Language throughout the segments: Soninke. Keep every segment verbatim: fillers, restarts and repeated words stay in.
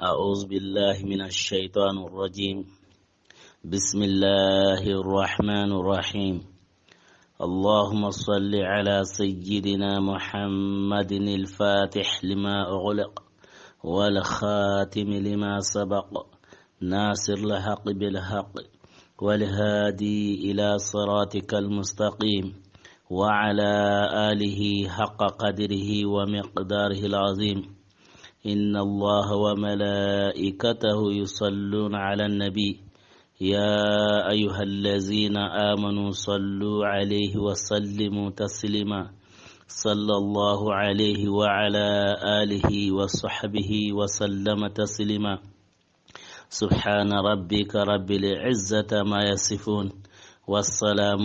أعوذ بالله من الشيطان الرجيم. بسم الله الرحمن الرحيم. اللهم صل على سيدنا محمد الفاتح لما أغلق والخاتم لما سبق ناصر الحق بالحق والهادي إلى صراطك المستقيم وعلى آله حق قدره ومقداره العظيم. إن الله وملائكته يصلون على النبي، يا أيها الذين آمنوا صلوا عليه وسلموا تسليما. صلى الله عليه وعلى آله وصحبه وسلم تسليما. سبحان ربك رب العزة ما يصفون، والسلام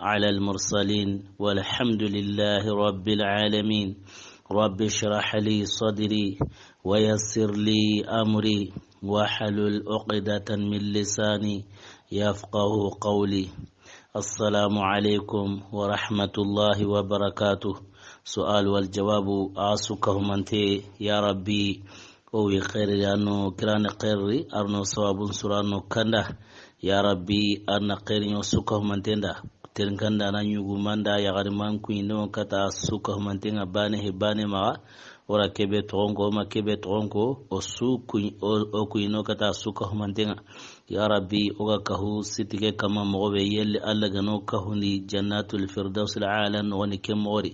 على المرسلين، والحمد لله رب العالمين. رب اشرح لي صدري ويسر لي أمري واحلل عقدة من لساني يفقه قولي. السلام عليكم ورحمة الله وبركاته. سؤال والجواب. A su kahumante, ya Rabbi, o wi xeeri, a no kirani xeeri, a ro no sababun sura no kanda. Ya Rabbi, a na xeeri ɲo su kahumanten da. Terinkanda na ɲugu manda yaxari man kuɲi no kata su kahumanten ŋa baane he baane maxa. O ra kebe toxon ko, o ma kebe toxon ko, o su kuɲi, o, o kuɲi no kata su kahumanten ŋa. Ya Rabbi, o ga kahu sitike kama moxo be, yelli Alla ga no kahundi Jannatul Firdausil Aala noxoni ke moxo ri.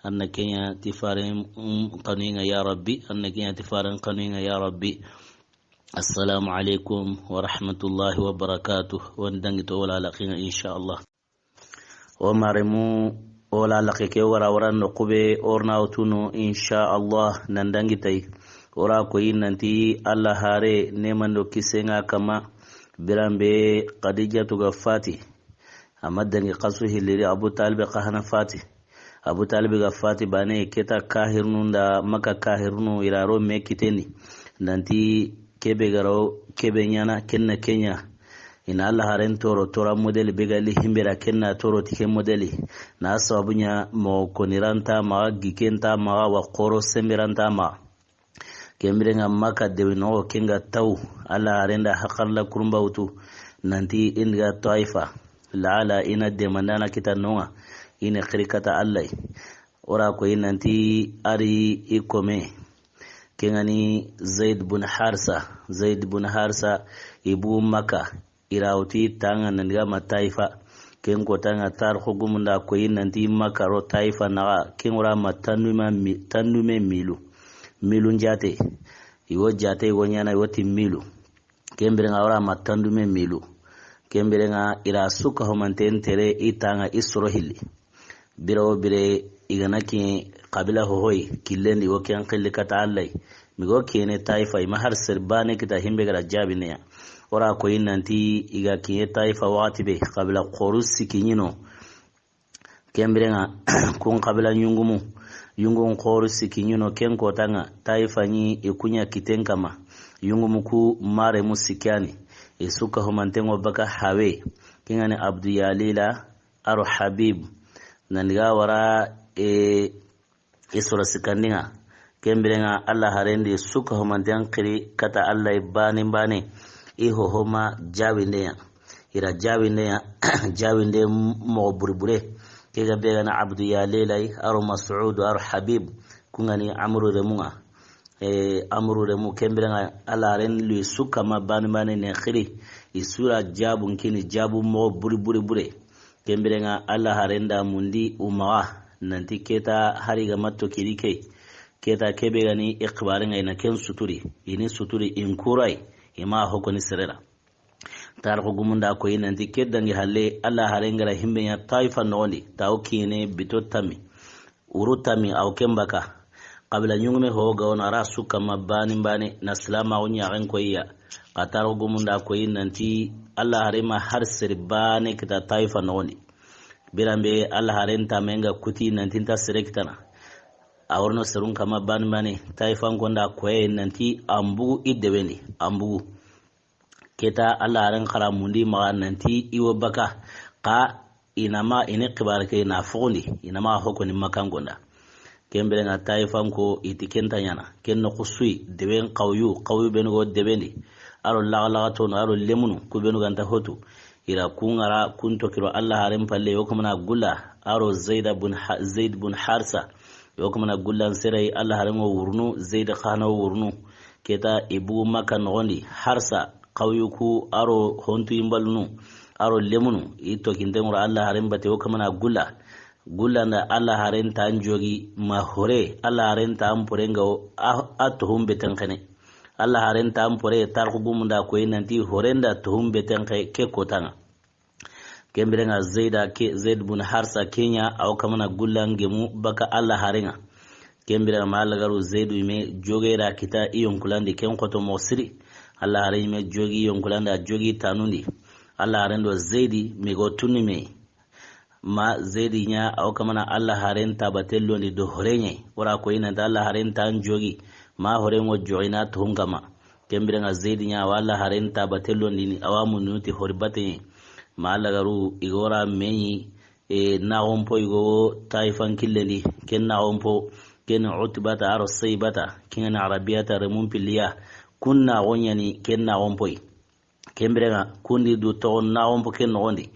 A na ke ɲa ti faren, mm, xanuyen ŋa ya Rabbi, a na ke ɲa ti faren xanuyen ŋa ya Rabbi. Assalamu alaikum wa rahmatullahi wa barakatuh. Won dangi to wala laxen ŋa, insha Allah. O maremu, o la laxe ke wara wara no kube, o ra na o tunu, insha Allah, nan dangi tay. O ra ko yi nanti Alla hare ne mando kisen ŋa kama, biranbe Khadijatu ga fati. A ma dangi xasu hilli ri, Abu Talib xa hana fati. Abu Talib ga fati baane, keta kahirnu nda Maka kahirnu i ra ro me kitendi. Nanti kebe ga ro kebe ɲaana, ken na ke ɲa. I na Alla haren toro, toro modeli be ga li himbe ra, ken na toro ti ke modeli. Na sababu ɲa moxo koni ra nta maxa, gike nta maxa, wa xoro sembe ra nta maxa. Ken biren ŋa Maka dewe noxo ken ga taw, Alla haren da hakarla kurumba wutu, nanti i ndi ga Taifa, laala i na demandana kita no ŋa, i na xiri kata Alla yi. O ra ko yi nanti a ri i kome. Ken ŋa ni Zaid bun Harsa, Zaid bun Harsa, i bu Maka, i ra wuti ta ŋa nan diga ma Taifa. Ken kota ŋa tarixu gumun da ko yi nanti Maka ro Taifa naxa, ken ŋa o ra ma tandume mi-, tandume milu. Milu n jaate. I wo jaate, i wo ɲaana, i wo ti milu. Ken biren ŋa o ra ma tandume milu. Ken biren ŋa i ra su kahumanten tere i ta ŋa i soro hilli. Bire wo bire i ga na kiɲe xabila hohoyi killen di, i wo ken xilli kata Alla yi. Mi ga wo kiɲene Taifa, i ma har sere baane kita himbe ga ra jaabinde ɲa. O ra ko yi nanti i ga kiɲe Taifa waxati be, xabila xoru sikki ɲi no. Ken biren ŋa kun xabila yungumu, yungun xoru sikki ɲi no, ken kota ŋa Taifa ɲi i ku ɲa kiten kama. Yungumu ku maremu sikki ya ni. I su kahumanten ŋo baka hawe. Ken ŋa ni Abdu Yalila, a ro Habib. Nan diga wara, e, i soro sikkandi ŋa. Ken biren ŋa Alla haren di su kahumanten xiri kata Alla yi baane baane. I hoho ma jaabinde ɲa. I ra jaabinde ɲa, jaabinde moxo bure bure. Ke ga be ga na Abdu Yalila yi, a ro Masudu, a ro Habib. Kun ŋa ni Amru remu ŋa. E, Amru remu, ken biren ŋa Alla haren li su kama baane baane ne xiri. I su ra jaabun kini, jaabu moxo bure bure bure. Ken biren ŋa Alla haren da mundi u maxa, nanti keta hari ga matto kiri ke. Keta kebe ga ni i xibaaren ŋa i na ken suturi. I ni suturi in kuray, i ma hokoni sere ra. Tarixu gumun da ko yi nanti ke dangi halle, Alla haren ga ra himbe ɲa Taifa noxon di, tawo kiɲene bito tammi. Wuru tammi, a wo ken baka. Xabila yungume ho ga wono, a ra su kama baane baane, na silaamaxu ɲaxen ko yi ya. Xa tarixu gumun da ko yi nanti Alla hare ma har sere baane kita Taifa noxon di. Biranbe Alla haren ta me ŋa kuti nanti nta sere kitana. A worono serun kama baane baane, Taifankon da ko yi nanti an bugu i deben di, an bugu. Keta Alla haren xara mundi maxa nanti i wo baka, xa i na ma i ni xibaare ke i na foxundi, i na ma hokoni Makanko nda. Ken biren ŋa Taifanko i ti ken nta ɲaana. Ken noxu su yi, deben xawuyu, xawuyu beenu ga deben di. A do laxalaxatonu, a do lemunu, ku beenu ga nta hotu. I ra kun ŋara, kun toxo i do Alla haaren palle, yo kamana gulla, a do Zayda bun Ha-, Zayd bun Harsa. Yo kamana gullan sere, Alla haaren ŋa wo wurunu, Zayda xa na wo wurunu. Ke ta i bugu Makka noxon di, Harsa, xawuyu ku, a do hontu yimbalunu, a do lemunu, i toxinten ŋa ro Alla haaren batte, yo kamana gulla. Gulla nda Alla haaren ta n jogi ma hore, Alla haaren ta n pore ŋa wo a, a toxun beten xene. Alla haaren ta n pore, tarixu gumun da a koyi nanti hore nda toxun beten xe ke kota ŋa. Ken biren ŋa Zayda ke, Zayd bun Harsa ke ɲa, a wo kamana gullan gemu baka Alla haaren ŋa. Ken biren ŋa ma Alla ga ru Zaydu yinme joge ra kita i yonkulandi, ken xoto moxo siri. Alla haaren yinme jogi i yonkulandi, a jogi tanundi. Alla haaren do Zaydi me go tunni me. Ma Zaydi ɲa, a wo kamana Alla haaren ta batte londi do hore ɲa. Wora koyi nanti Alla haaren ta n jogi, ma hore ŋa wo jogi na toxun kama. Ken biren ŋa Zaydi ɲa, a wa Alla haaren ta batte londini, a wa mundu ti hori batte ɲa. Ma Alla ga ru i ga wora me ɲi, e, naxonpo i ga wo Taifan killen di, ken naxonpo, ken Utbata a do Saybata, ken ŋa ni Arabiyata remun pilliya, kun naxo ɲa ni ken naxonpo yi. Ken biren ŋa, kun di du toxo naxonpo ken noxon di.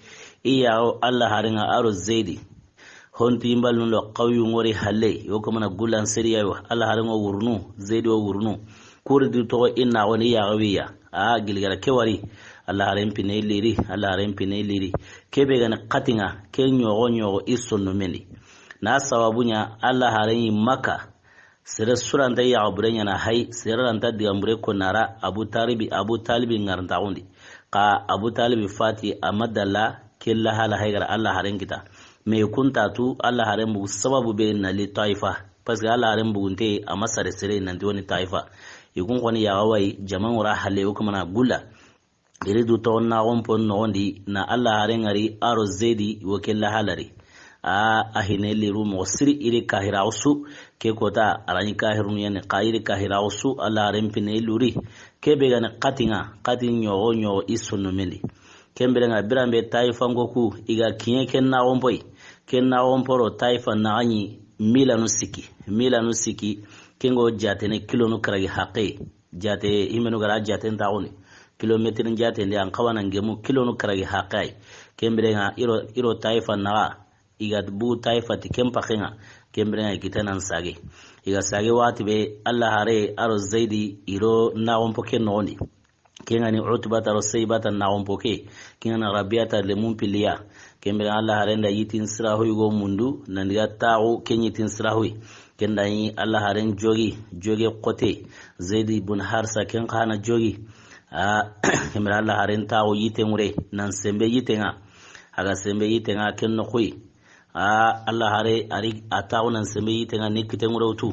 I ya wo Alla haaren ŋa a do Zaydi. Hontu yimbalunu do xawuyu ŋori halle, yo kamana gullan sere ya wo, Alla haaren ŋa wo wurunu, Zaydi wo wurunu. Kuri du toxo i naxon di, i ya ga wi ya. A gilli ga ra ke wari. Alla haaren pinne liri, Alla haaren pinne liri. Ke be ga ni xati ŋa, ke ɲoxo ɲoxo i sondomen di. Na sababu ɲa, Alla haaren ɲi Makka. Sere su ra nta yaxa bure ɲaana hayi, sere ra nta digan bure ko nara Abu Talibi, Abu Talibi ŋarantaxun di. Xa Abu Talibi fati a ma dalla ke lahala hayi ga ra Alla haaren kita. Me kun ta tu Alla haaren bugu sababu be na li Taifa. Parce que Alla haaren bugunte a ma sare sere nanti wo ni Taifa. I kun xoni yaxa wa yi, jama ŋa wora halle, yo kamana gulla. I ri du toxo naxonpo noxon di, na Alla haaren ŋari a do Zaydi wo ke lahala ri. A, a hine liru moxo siri i ri kahiraxu su, ke kota a ra ɲi kahirunu ɲa ni, xa i ri kahiraxu su, Alla haaren pinne luri. Ke be ga ni xati ŋa, xati ɲoxo ɲoxo i sondomen di. Ken biren ŋa biran be Taifanko ku, i ga kiɲe ken naxonpo yi. Ken naxonpo do Taifa naxa ɲi milanu sikki. Milanu sikki, ken ŋa wo jaatene kilonu karagi haqe. Jaate, himenu ga ra jaaten taxundi. Kilometiri jaaten di, an xawa na ŋemu kilonu karagi haqe yi. Ken biren ŋa i do, i do Taifa naxa, i ga bugu Taifa ti ken paxen ŋa. Ken biren ŋa i kita nan sage. I ga sage waxati be, Alla haare a do Zaydi i do naxonpo ke noxon di. Ken ŋa ni Utbata do Saybata naxonpo ke. Ken ŋa ni Rabiyata lemun pilliya. Ken biren Alla haaren da yitin siraxu yi go mundu, nan diga taxu ken yitin siraxu yi. Ken da ɲi Alla haaren jogi, joge xote. Zaydi bun Harsa ken xa na jogi. A, ken biren Alla haaren taxu yite ŋure, nan sembe yite ŋa. A ga sembe yite ŋa ken noxu yi. A, Alla haare a ri a taxu nan sembe yite ŋa ni kite ŋure wutu.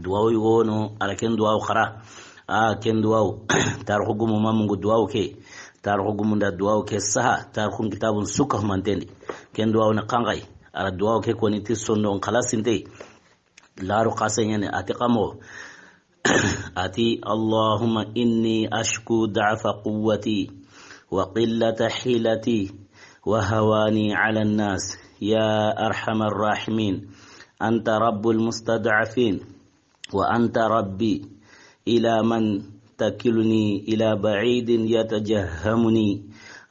Duwawu yogo wono, a ra ken duwawu xara. A, ken duwawu. Tarixu gumu ma mungu duwawu ke. Tarixu gumun da duwawu ke saha. Tarixun kitabun su ga humanten di. Ken duwawu ni xanxayi. A ra duwawu ke koni ti sondon xalasinte. Laxaru xase ɲa ni, a ti xa moxo. A ti, اللهم إني أشكو ضعف قوتي وقلة حيلتي وهواني على الناس يا أرحم الراحمين. أنت رب المستضعفين. وأنت ربي، إلى من تكلني؟ إلى بعيد يتجهمني،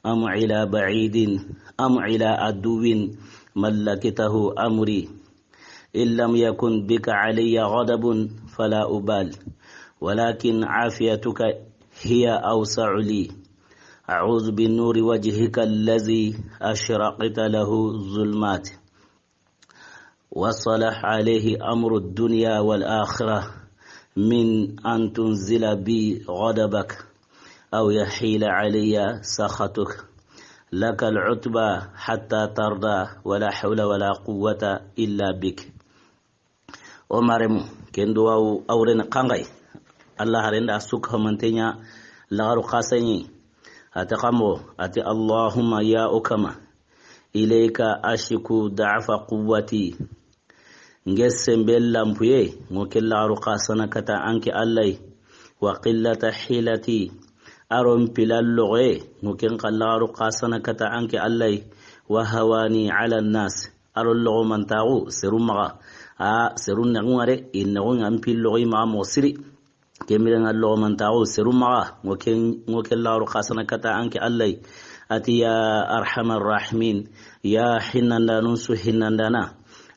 أم إلى بعيد، أم إلى عدو ملكته أمري؟ إن لم يكن بك علي غضب فلا أبال، ولكن عافيتك هي أوسع لي. أعوذ بنور وجهك الذي أشرقت له الظلمات، وصلح عليه أمر الدنيا والآخرة، من أن تنزل بي غضبك أو يحيل علي سخطك. لك العتبى حتى ترضى، ولا حول ولا قوة إلا بك. O maremu, ken duwawu a wure ni xanxayi. Alla haaren da a su ga humanten ɲa laxaru xase ɲi. A ti xa moxo, a ti, اللهم يا أكمة، إليك أشكو ضعف قوتي. N ke sembe lanpuye, n wo ke laxaru xasana kata an ke Alla yi. وقلة حيلتي. A ro n pila loxoye, n wo ken xa laxaru xasana kata an ke Alla yi. وهواني على الناس. A ro loxomantaxu seru maxa. A serun naxun ŋa de, i naxun ŋa an pilloxo i maxa moxo siri. Ken biren ŋa loxomantaxu seru maxa, ŋo ken, ŋo ken laxaru xasana kata an ke Alla yi. A ti, ya arhamar rahimin, ya hinnandanun su hinnandana.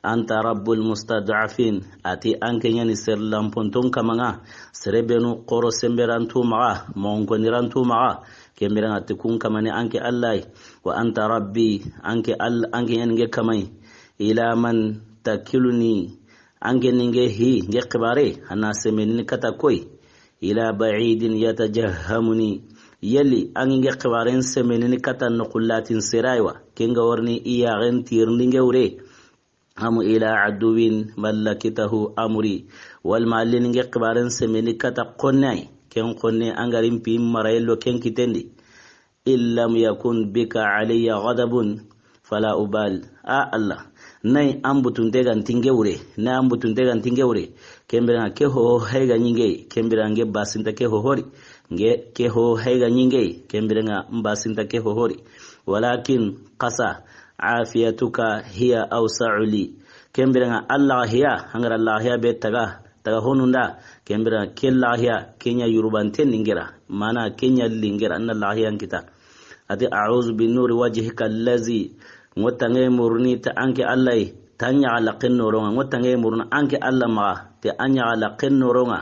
Anta rabbul mustad'afin, a ti an ke ɲani sere lanponton kaman ŋa, sere benu xoro senberantu maxa, moxonkonirantu maxa. Ken biren ŋa ti kun kamani an ke Alla yi. Wa anta rabbi, an ke Alla, an ke ɲani ŋe kamayi. Ila man takiluni, an ke ni ŋe hi, ŋe xibare, a na semenini kata koy. Ila ba'idin yatajahhamuni. Yeli, an ŋe xibaren semenini kata noxullatin sere yi wa. Ken ga warni i yaxen tirindi ŋe wure. Am ila aduwin mallaktahu amri. Walma a li ni ŋe xibaren semeni kata xonnay. Ken xonne an ga ri n pi mara yello ken kitendi. In lam yakun bika alayya ghadabun fala ubal. A Alla, na yi an butunte ga nti ŋe wure, na yi an butunte ga nti ŋe wure. Ken biren ŋa ke ho hay ga ɲi ŋe, ken biren ŋa ŋe basinta ke ho hori. Ŋe ke ho hay ga ɲi ŋe, ken biren ŋa n basinta ke ho hori. Walakin qasa afiyatuka hiya awsa'u li. Ken biren ŋa Alla hiya, an ga ra Alla hiya be taga, taga honun da, ken biren ŋa ke Alla hiya, ken ɲa yurubanten ni ŋe ra, mana ken ɲa li ŋe ra, an na Alla hiya n kita. A ti, a'udhu bi nuri wajhika allazi, ŋo tange muruni ta an ke Alla yi, ta ɲa Alla ken noron ŋa, ŋo tange muruni an ke Alla maxa, te a ɲa Alla ken noron ŋa,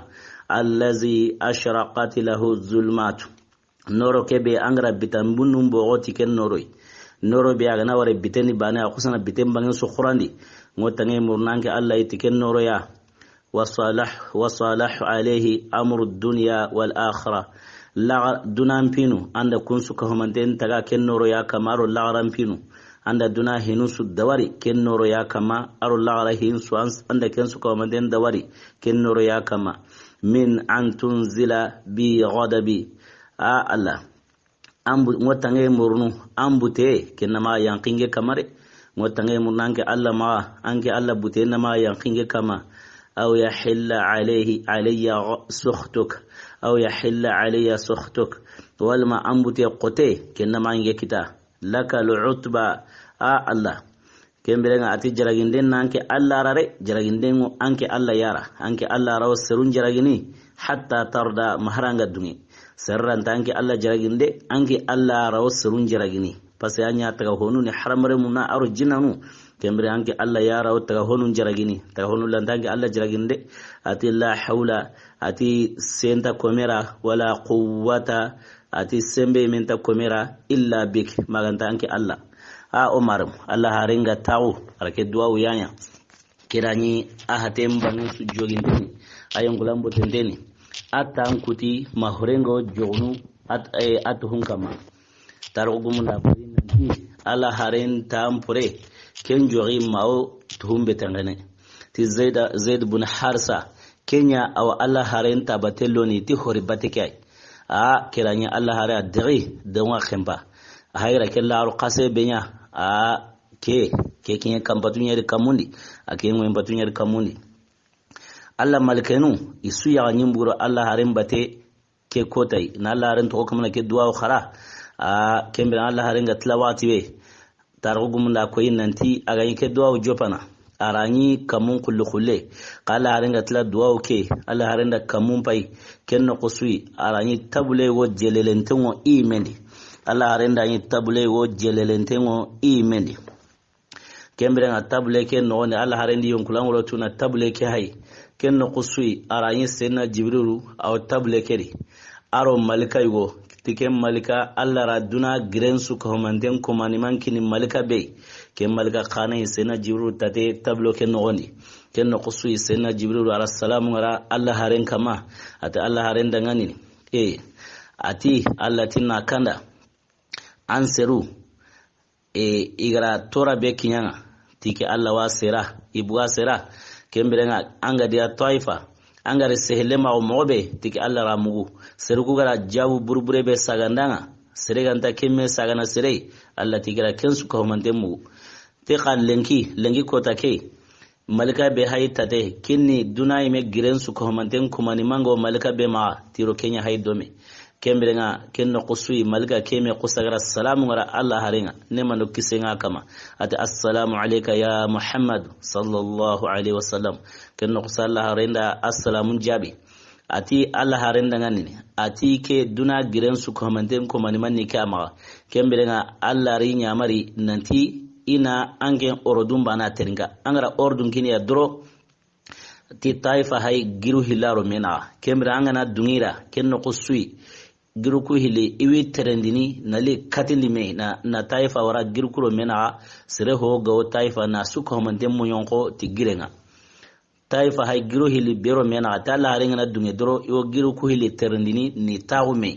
allazi ashraqat lahu zulmatu. Noro ke be an ga ra bitan bunnun boxo ti ken noro yi. Noro be a ga na ware biteni bane, a xusana biten bangen su xurandi. Ŋo tange muruni an ke Alla yi ti ken noro ya. Wa salah, wa salah alayhi amru dunya wal akhirah. Laxa-, dunan pinu, an da kun su ka humanten taga ken noro ya kama, a ro laxaran pinu. An da duna hinu su dawari, ken noro ya kama, a ro laxara hin su an, an da ken su ka humanten dawari, ken noro ya kama. Min an tunzila bi ghadabi. A Alla. An bu-, ŋo tange murunu, an bute, ken na ma yanqi ŋe kama de. Ŋo tange murunu an ke Alla maxa, an ke Alla bute na ma yanqi ŋe kama. Aw yahilla alayhi, alayya gh-, sukhtuk. Aw yahilla alayya sukhtuk. Walma an bute xote, ken na ma ŋe kita. Lakal utba, a Alla. Ken biren ŋa a ti jaraginden na an ke Alla ra de, jaraginden ŋo an ke Alla ya ra, an ke Alla ra wo serun jaragini, hatta tarda, ma hara an ga duŋe. Sere ra nta an ke Alla jaraginde, an ke Alla ra wo serun jaragini. Parce que a ɲa taga honu ni haramare muna a ro jinanu. Ken biren an ke Alla ya ra wo taga honun jaragini, taga honu la nta an ke Alla jaraginde. A ti la hawla, a ti senta komera, wala quwwata, a ti sembe men ta komera illa bik, ma ga nta an ke Alla. A o maram, Alla haren ga taxu, a ra ke duwawu ya ɲa. Ke ra ɲi a haten bangen su joginteni, a yonkulan botenteni. A ta an kuti ma horengo jogunu at, eh, a tuhun kama. Tarixu gumun da ko yi nanti, Alla haren ta an pure, ken jogi ma o tuhun be tangane. Ti Zaid, Zaid bun Harsa, ken ɲa a wa Alla haren ta bate loni ti hori bate ke yi. A ke ra ɲi Alla hare a dexi, denwa xempa. A hayra ke laxaru xase be ɲa, a ke, ke kiɲe kan batu ɲeri kamundi, a ke ŋoyin batu ɲeri kamundi. Alla malikenu, i su yaxa ɲimburo Alla haren bate ke kotay. Na Alla haren toxo kamana ke duwawu xara. A ken biren Alla haren ga tila waxati be. Tarixu gumun da ko yi nanti a ga ɲi ke duwawu jopana. A ra ɲi kamun xulli xulle. Xa Alla haren ga tila duwawu ke, Alla haren da kamun pay. Ken noxo su yi, a ra ɲi tabule wo jelelenten ŋo i mendi. Alla haren da ɲi tabule wo jelelenten ŋo i mendi. Ken biren ŋa tabule ke noxondi, Alla haren di yonkulan ŋo ro tuna tabule ke hay. Ken noxo su yi, a ra ɲi senna Jibrilu, a wo tabule ke di. A ro malika yugo, ti ken malika, Alla ra duna giren su ka humanten komani man kini malika be. Ken malika xana yi senna Jibrilu tate tabule ke noxondi. Ken noxo su yi senna Jibrilu a ra salamu ŋa ra Alla haren kama. A ti Alla haren da ŋa ni. E, a ti Alla ti na kanda. An seru, e, i ga ra tora be kiɲa ŋa, ti ke Alla wa sera, i buga sera, ken biren ŋa, an ga diya Taifa, an ga ri sehele ma o moxo be, ti ke Alla ra mugu, sere ku ga ra jabu burubure be saganda ŋa, sere ga nta ke me sagana sere, Alla ti ke ra ken su ka humanten mugu. Te xa lenki, lenki kota ke, malika be hay tate, kinni duna yi me giren su ka humanten kumani mango malika be ma, tiro ke ɲa hay dome. Ken biren ŋa, ken noxo su yi, malika ke me xusa ga ra salamu ŋa ra Alla haaren ŋa, ne mando kisen ŋa kama. A ti, "Assalamu alayka ya Muhammad, sallallahu alayhi wa sallam." Ken noxo su Alla haaren da assalamun jaabi. A ti Alla haaren da ŋa ni, a ti ke duna giren su ko manten ko mani manni ke a maxa. Ken biren ŋa Alla ri ɲamari nanti i na an ken ordun bana terinka. An ga ra ordun kini ya doro, ti Taifa hay giru hilla ro me naxa. Ken biren an ga na duŋi ra, ken noxo su yi, giru ku hilli, i wi terendini, na li katindi me, na, na Taifa wara giru ku ro me naxa, sere ho ga wo Taifa na su ko manten muɲonko ti giren ŋa. Taifa hay giru hilli be ro me naxa, ta Alla haaren ŋa na duŋe doro, i wo giru ku hilli terendini, ni taxu me.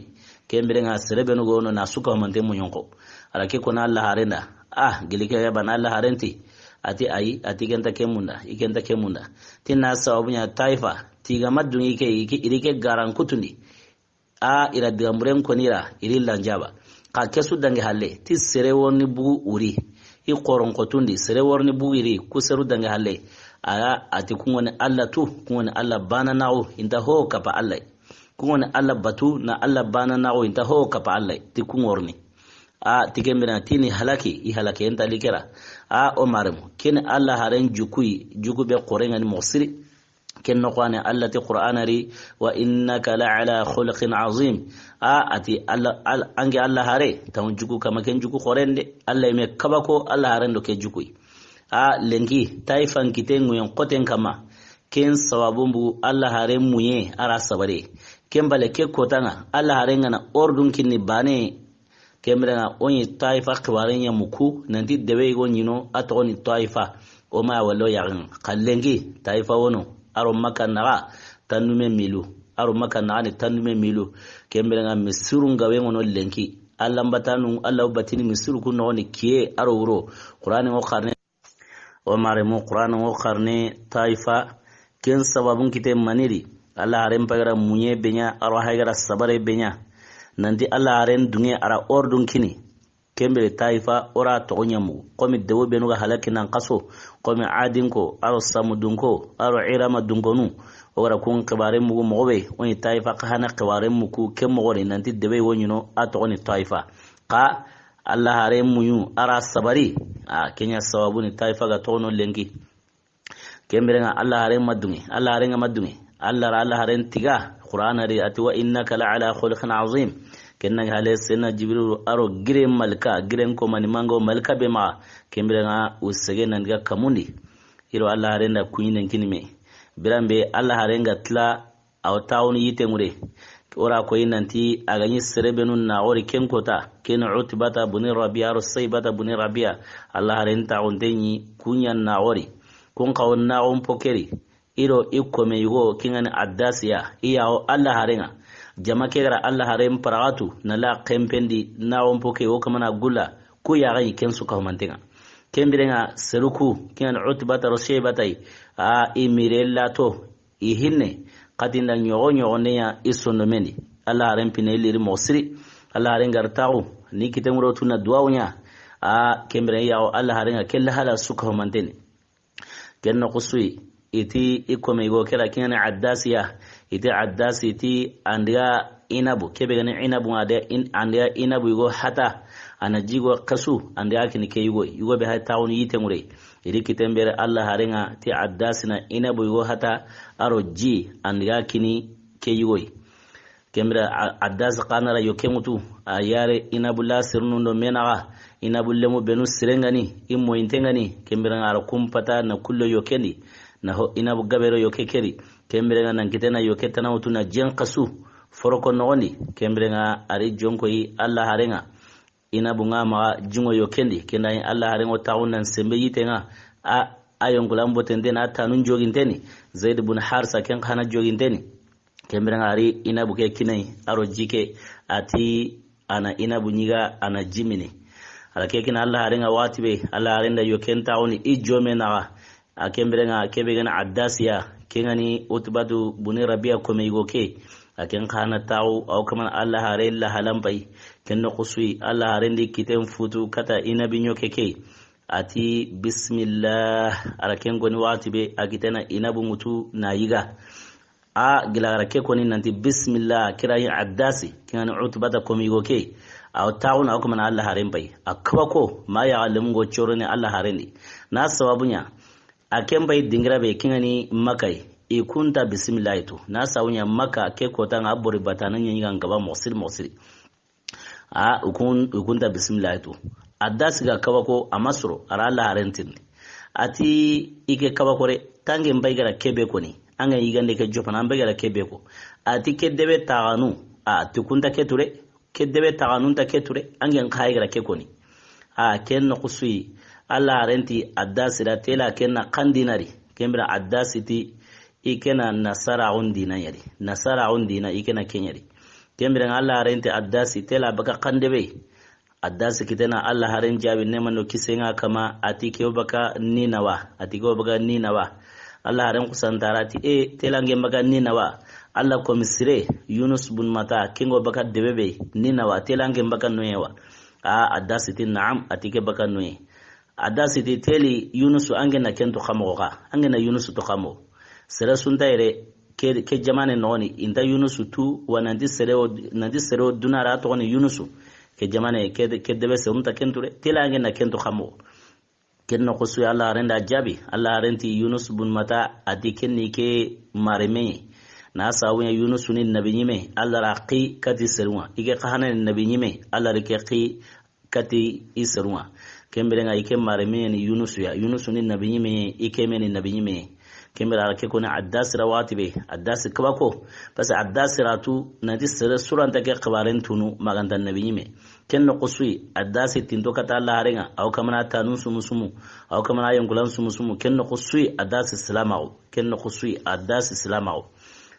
Ken biren ŋa sere benu ga wono na su ko manten muɲonko. A ra ke ko na Alla haaren da. Ah, gili ke ya bana Alla haaren ti. A ti ayi, a ti ke nta ke munda, i ke nta ke munda. Ti na sababu ɲa Taifa, ti ga ma duŋi ke, i ke, i ri ke garan kutundi. A i ra digamuren ko ni ra, i ri lanjaba. Xa ke su dangi halle, ti sere wori ni bugu wuri. I xoron ko tundi, sere wori ni bugu iri, ku seru dangi halle. A ya, a ti kun ŋo ni Alla tu, kun ŋo ni Alla bana naxu, i nta ho kapa Alla. Kun ŋo ni Alla batu, na Alla bana naxu, i nta ho kapa Alla. Ti kun ŋo ri ni. A ti ken biren ŋa ti ni halaki, i halaki, i nta li ke ra. A o maremu, ken Alla haaren juku yi, juku be xoren ŋa ni moxo siri. Ken noxo wa ni Alla ti Qur'ana ri, "Wa innaka la ala khuluqin azim." A, a ti Alla, Alla, an ke Alla haare, taŋu juku kama ken juku xoren de. Alla yi me kaba ko Alla haaren do ke juku yi. A lenki, Taifan kiten ŋuyen xoten kama. Ken sababun bugu Alla haaren muɲe a ra sabari. Ken bale ke kotan ŋa, Alla haaren ŋa na ordun kini bane. Ken biren ŋa o ɲi Taifa xibaaren ɲa muku, nanti debe yigo ɲi no, a toxo ni Taifa. O ma ya wala o yaxen ŋa. Xa lenki, Taifa wono, a ro Makka naxa, tandume milu. A ro Makka naxa ni tandume milu. Ken biren ŋa misirun gabe ŋono lenki. Alla batanu, Alla batini misiru ku noxo ni kiye, a ro wuro. Qur'ana ŋo xarne. O maremu, Qur'ana ŋo xarne Taifa, ken sababun kite maniri. Alla haaren pagara muɲe be ɲa, a ro haygara sabare be ɲa. Nanti Alla haaren duŋe a ra ordun kini. Ken bire Taifa, o ra toxo ɲa mugu. Komi dewo benu ga halaki nan xaso. Komi Adin ko, a ro Samudun ko, a ro Irama dunkonu. O ga ra kun xibaaren mugu moxo be. O ɲi Taifa xa hana xibaaren mugu ke moxo ri nanti debe wo ɲi no a toxo ni Taifa. Xa Alla haaren muɲu a ra sabari. A ken ɲa sababu ni Taifa ga toxo no lenki. Ken biren ŋa Alla haaren ma duŋe, Alla haaren ŋa ma duŋe. Alla ra Alla haaren tiga, Qur'ana ri a ti, "Wa innaka la ala khuluqin azim." Ken na hale sena Jibril a ro gire malika, giren ko mani mango malika be ma. Ken biren ŋa u sege nan diga kamundi. I ro Alla haaren da kuɲinen kini me. Biran be Alla haaren ga tila, a wo taxunu yite ŋure. O ra koyi nanti a ga ɲi sere benu naxori ken kota, ken Utbata buni Rabia, a ro Saibata buni Rabia. Alla haaren taxunte ɲi kun ɲa naxori. Kun xa wo naxon po ke ri. I ro i kome yugo, ken ŋa ni Addasiya, i ya wo Alla haaren ŋa. Jama ke ga ra Alla haaren paraxatu, na la xenpendi naxon po ke wo kamana gulla, ku ya ga ɲi ken su ka humanten ŋa. Ken biren ŋa seru ku, ken ŋa ni Utbata ro Saibata yi, a i mire lato, i hinne, xatinda ɲoxo ɲoxo ne ya i sondomen di. Alla haaren pine i liri moxo siri. Alla haaren ga ra taxu, ni kite ŋuro tu na duwawu ɲa. A ken biren ya wo Alla haaren ŋa ke lahala su ka humanten ni. Ken noxo su yi, i ti i kome yugo ke ra ken ŋa ni Addasiya, i ti Addasi, i ti an diga inabu, ke be ga ni inabu ŋa de, in-, an diga inabu yugo hata, a na jigo xasu, an diga kini ke yugo, yugo be hay taxunu yite ŋure. I ri kiten bere Alla haaren ŋa ti Addasi na inabu yugo hata, a ro ji, an diga kini ke yugo yi. Ken bire a, Addasi xa na ra yoke ŋutu, a yare inabu la sirnun do me naxa, inabu lemu benu siren ŋa ni, i moyinten ŋa ni, ken bire ŋa ra kumpata na kullo yoken di, na ho inabu gabe ro yoke ke ri, ken bire ŋa nan kite na yoke tana ŋutu na jen xasu, foroko noxon di, ken bire ŋa a ri jonko yi Alla haaren ŋa. Inabu ŋa maxa jiŋo yoken di, ken da ɲi Alla haaren ŋo taxun nan sembe yite ŋa, a, a yonkulan boten ten ni, a tanun joginten ni, Zaid bun Harisa ken xa na joginten ni. Ken bire ŋa a ri inabu ke kini a yi, a ro ji ke, a ti a na inabu ɲiga, a na ji mini. A ra ke kini Alla haaren ŋa waxati be, Alla haaren da yoken taxunu i jome naxa. A ken bire ŋa ke be ga ni Addasiya, ken ŋa ni Utbatu buni Rabia kome yugo ke. A ken xa na taxu, a wo kamana Alla haaren lahalan pay. Ken noxo su yi, Alla haaren di kiten futu kata inabi ɲoke ke. A ti, "Bismillah." A ra ken goni waxati be, a kite na inabu ŋutu na yiga. A gila gara ke koni nanti bismillah, kira yi Addasi, ke ŋa ni Utbata komi go ke. A wo taxuna, a wo kamana Alla haren pay. A kaba ko, ma yaxa lemungo corone Alla haren di. Na sababu ɲa, a ken pay dingira be ke ŋa ni Makka yi. I kunta bismillah tu. Na sababu ɲa Makka ke kota ŋa a bori batana ɲa ɲi ga n kaba moxo siri moxo siri. A, u kun, u kunta bismillah tu. Addasi ga kaba ko, a ma soro, a ra Alla haren tirindi. A ti, i ke kaba ko re, tangen pay gara kebe koni. An ga yigande ke jopana, an be gara kebe ko. A ti ke debe taxanu, a ti kunta ke ture, ke debe taxanu nta ke ture, an gen xa gara ke koni. A, ken noxu su yi, Alla haren ti Addasi ra tela ken na xandinari. Ken bira Addasi ti, i ke na nasaraxun dina ɲa ri. Nasaraxun dina, i ke na ke ɲa ri. Ken biren ŋa Alla haren ti Addasi tela baka xandebe. Addasi kitena Alla haren jaabi, neema do kisiye ŋa a kanma, a ti ke wo baka ni nawa. A ti ke wo baka ni nawa. Alla haren xusanta a ra ti, e, tela an gen baka ni nawa. Alla komi sire, Yunus bun Matta, ken ŋa wo baka debe be, ni nawa, tela an gen baka noye wa. A, Addasi ti naam, a ti ke baka noye. Addasi ti teli Yunusu, an gen na ken tu xa moxo xa, an gen na Yunusu tu xa moxo. Sere su nta yere ke, ke jamaane noxoni, i nta Yunusu tu, wa nanti sere wo, nanti sere wo duna ra toxoni Yunusu. Ke jamaane, ke, ke debe seru nta ken tu re, teli an gen na ken tu xa moxo. Ken noxu su yi Alla haren da jaabi, Alla haren ti Yunus bun Matta, a ti ken ni ke mareme ɲi. Na sababu ɲa Yunusu ni nabi ɲime, Alla ra xi kati seru ŋa. I ke xa hana ni nabi ɲime, Alla ri ke xi kati i seru ŋa. Ken biren ŋa i ke mareme ni Yunusu ya. Yunusu ni nabi ɲime, i ke me ni nabi ɲime. Ken bira a ra ke koni Addasi ra waxati be, Addasi kaba ko. Parce que Addasi ra tu, nanti sere su ra nta ke xibaren tunu, ma ga nta nabi ɲime. Ken noxu su yi, Addasi tinto kata Alla haren ŋa, a wo kamana tanun sumu sumu, a wo kamana yonkulan sumu sumu, ken noxu su yi, Addasi silamaxu, ken noxu su yi, Addasi silamaxu.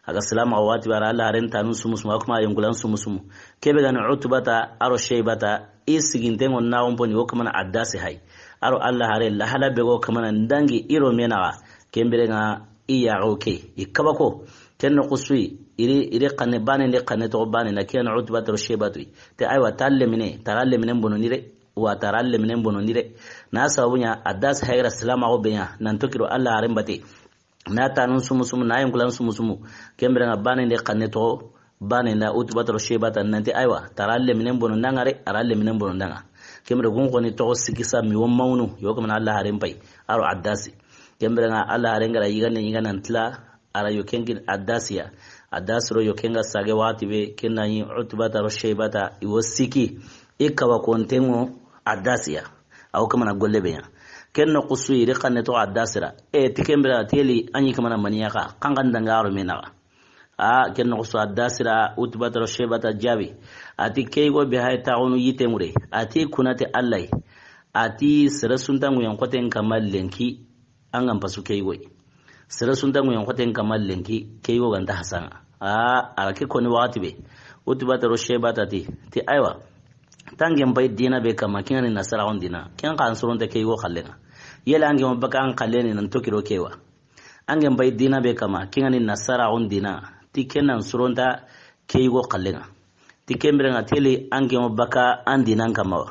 A ga silamaxu waxati be a ra Alla haren tanun sumu sumu, a wo kamana yonkulan sumu sumu. Kebe ga ni Utbata, a ro Sheybata, i siginten ŋo na wo n poni, wo kamana Addasi hay. A ro Alla hare, lahala be go kamana ndangi i ro me naxa, ken biren ŋa i yaxo ke, i kaba ko. Ken noxu su yi, i ri, i ri xanne baane ndi xanne toxo baane na, ke ŋa ni Utbata ro Sheybatu yi. Te aywa, ta lemine, ta ra leminen bonondi re, wa ta ra leminen bonondi re. Na sababu ɲa, Addasi hay gara silamaxu be ɲa, nan toxo i ro Alla haren bate. Na tanun sumu sumu, na yonkulan sumu sumu. Ken biren ŋa baane ndi xanne toxo baane nda Utbata ro Sheybata nanti aywa, ta ra leminen bononda ŋa re, a ra leminen bononda ŋa. Ken bire gun xoni toxo sikki sa mi wo mawnu, yo kamana Alla haren pay, a ro Addasi. Ken biren ŋa Alla haren gara yigande yigande ntila, a ra yo ken kini Addasi ya. Addasi ro yo ken ga sage waxati be, ken na ɲi Utbata ro Sheybata, i wo sikki, i kaba konten ŋo Addasi ya. A wo kamana golle be ɲa. Ken noxu su yi, i ri xanne toxo Addasi ra. E, ti ken bira, teli, an ɲi kamana maniya xa, xan xan danga a ro me naxa. A, ken noxu su Addasi ra, Utbata ro Sheybata jaabi. A ti ke yigo be hay taxunu yite ŋure. A ti kuna ti Alla yi. A ti sere su nta ŋuyen xoten kanma lenki, an ga n pasu ke yigo yi. Sere su nta ŋuyen xoten kanma lenki, ke yigo ga nta hasa ŋa. A, a ra ke koni waxati be. Utbata ro Sheybata ti, ti aywa. Tangen pay dina be kanma, ke ŋa ni nasaraxun dina. Ken xa n soronte ke yigo xalle ŋa. Yele an gen wo baka an xalle ni nan toxo i ro ke wa. An gen pay dina be kanma, ke ŋa ni nasaraxun dina. Ti ken nan soronta ke yigo xalle ŋa. Ti ken biren ŋa teli an gen wo baka an dinan kanma wa.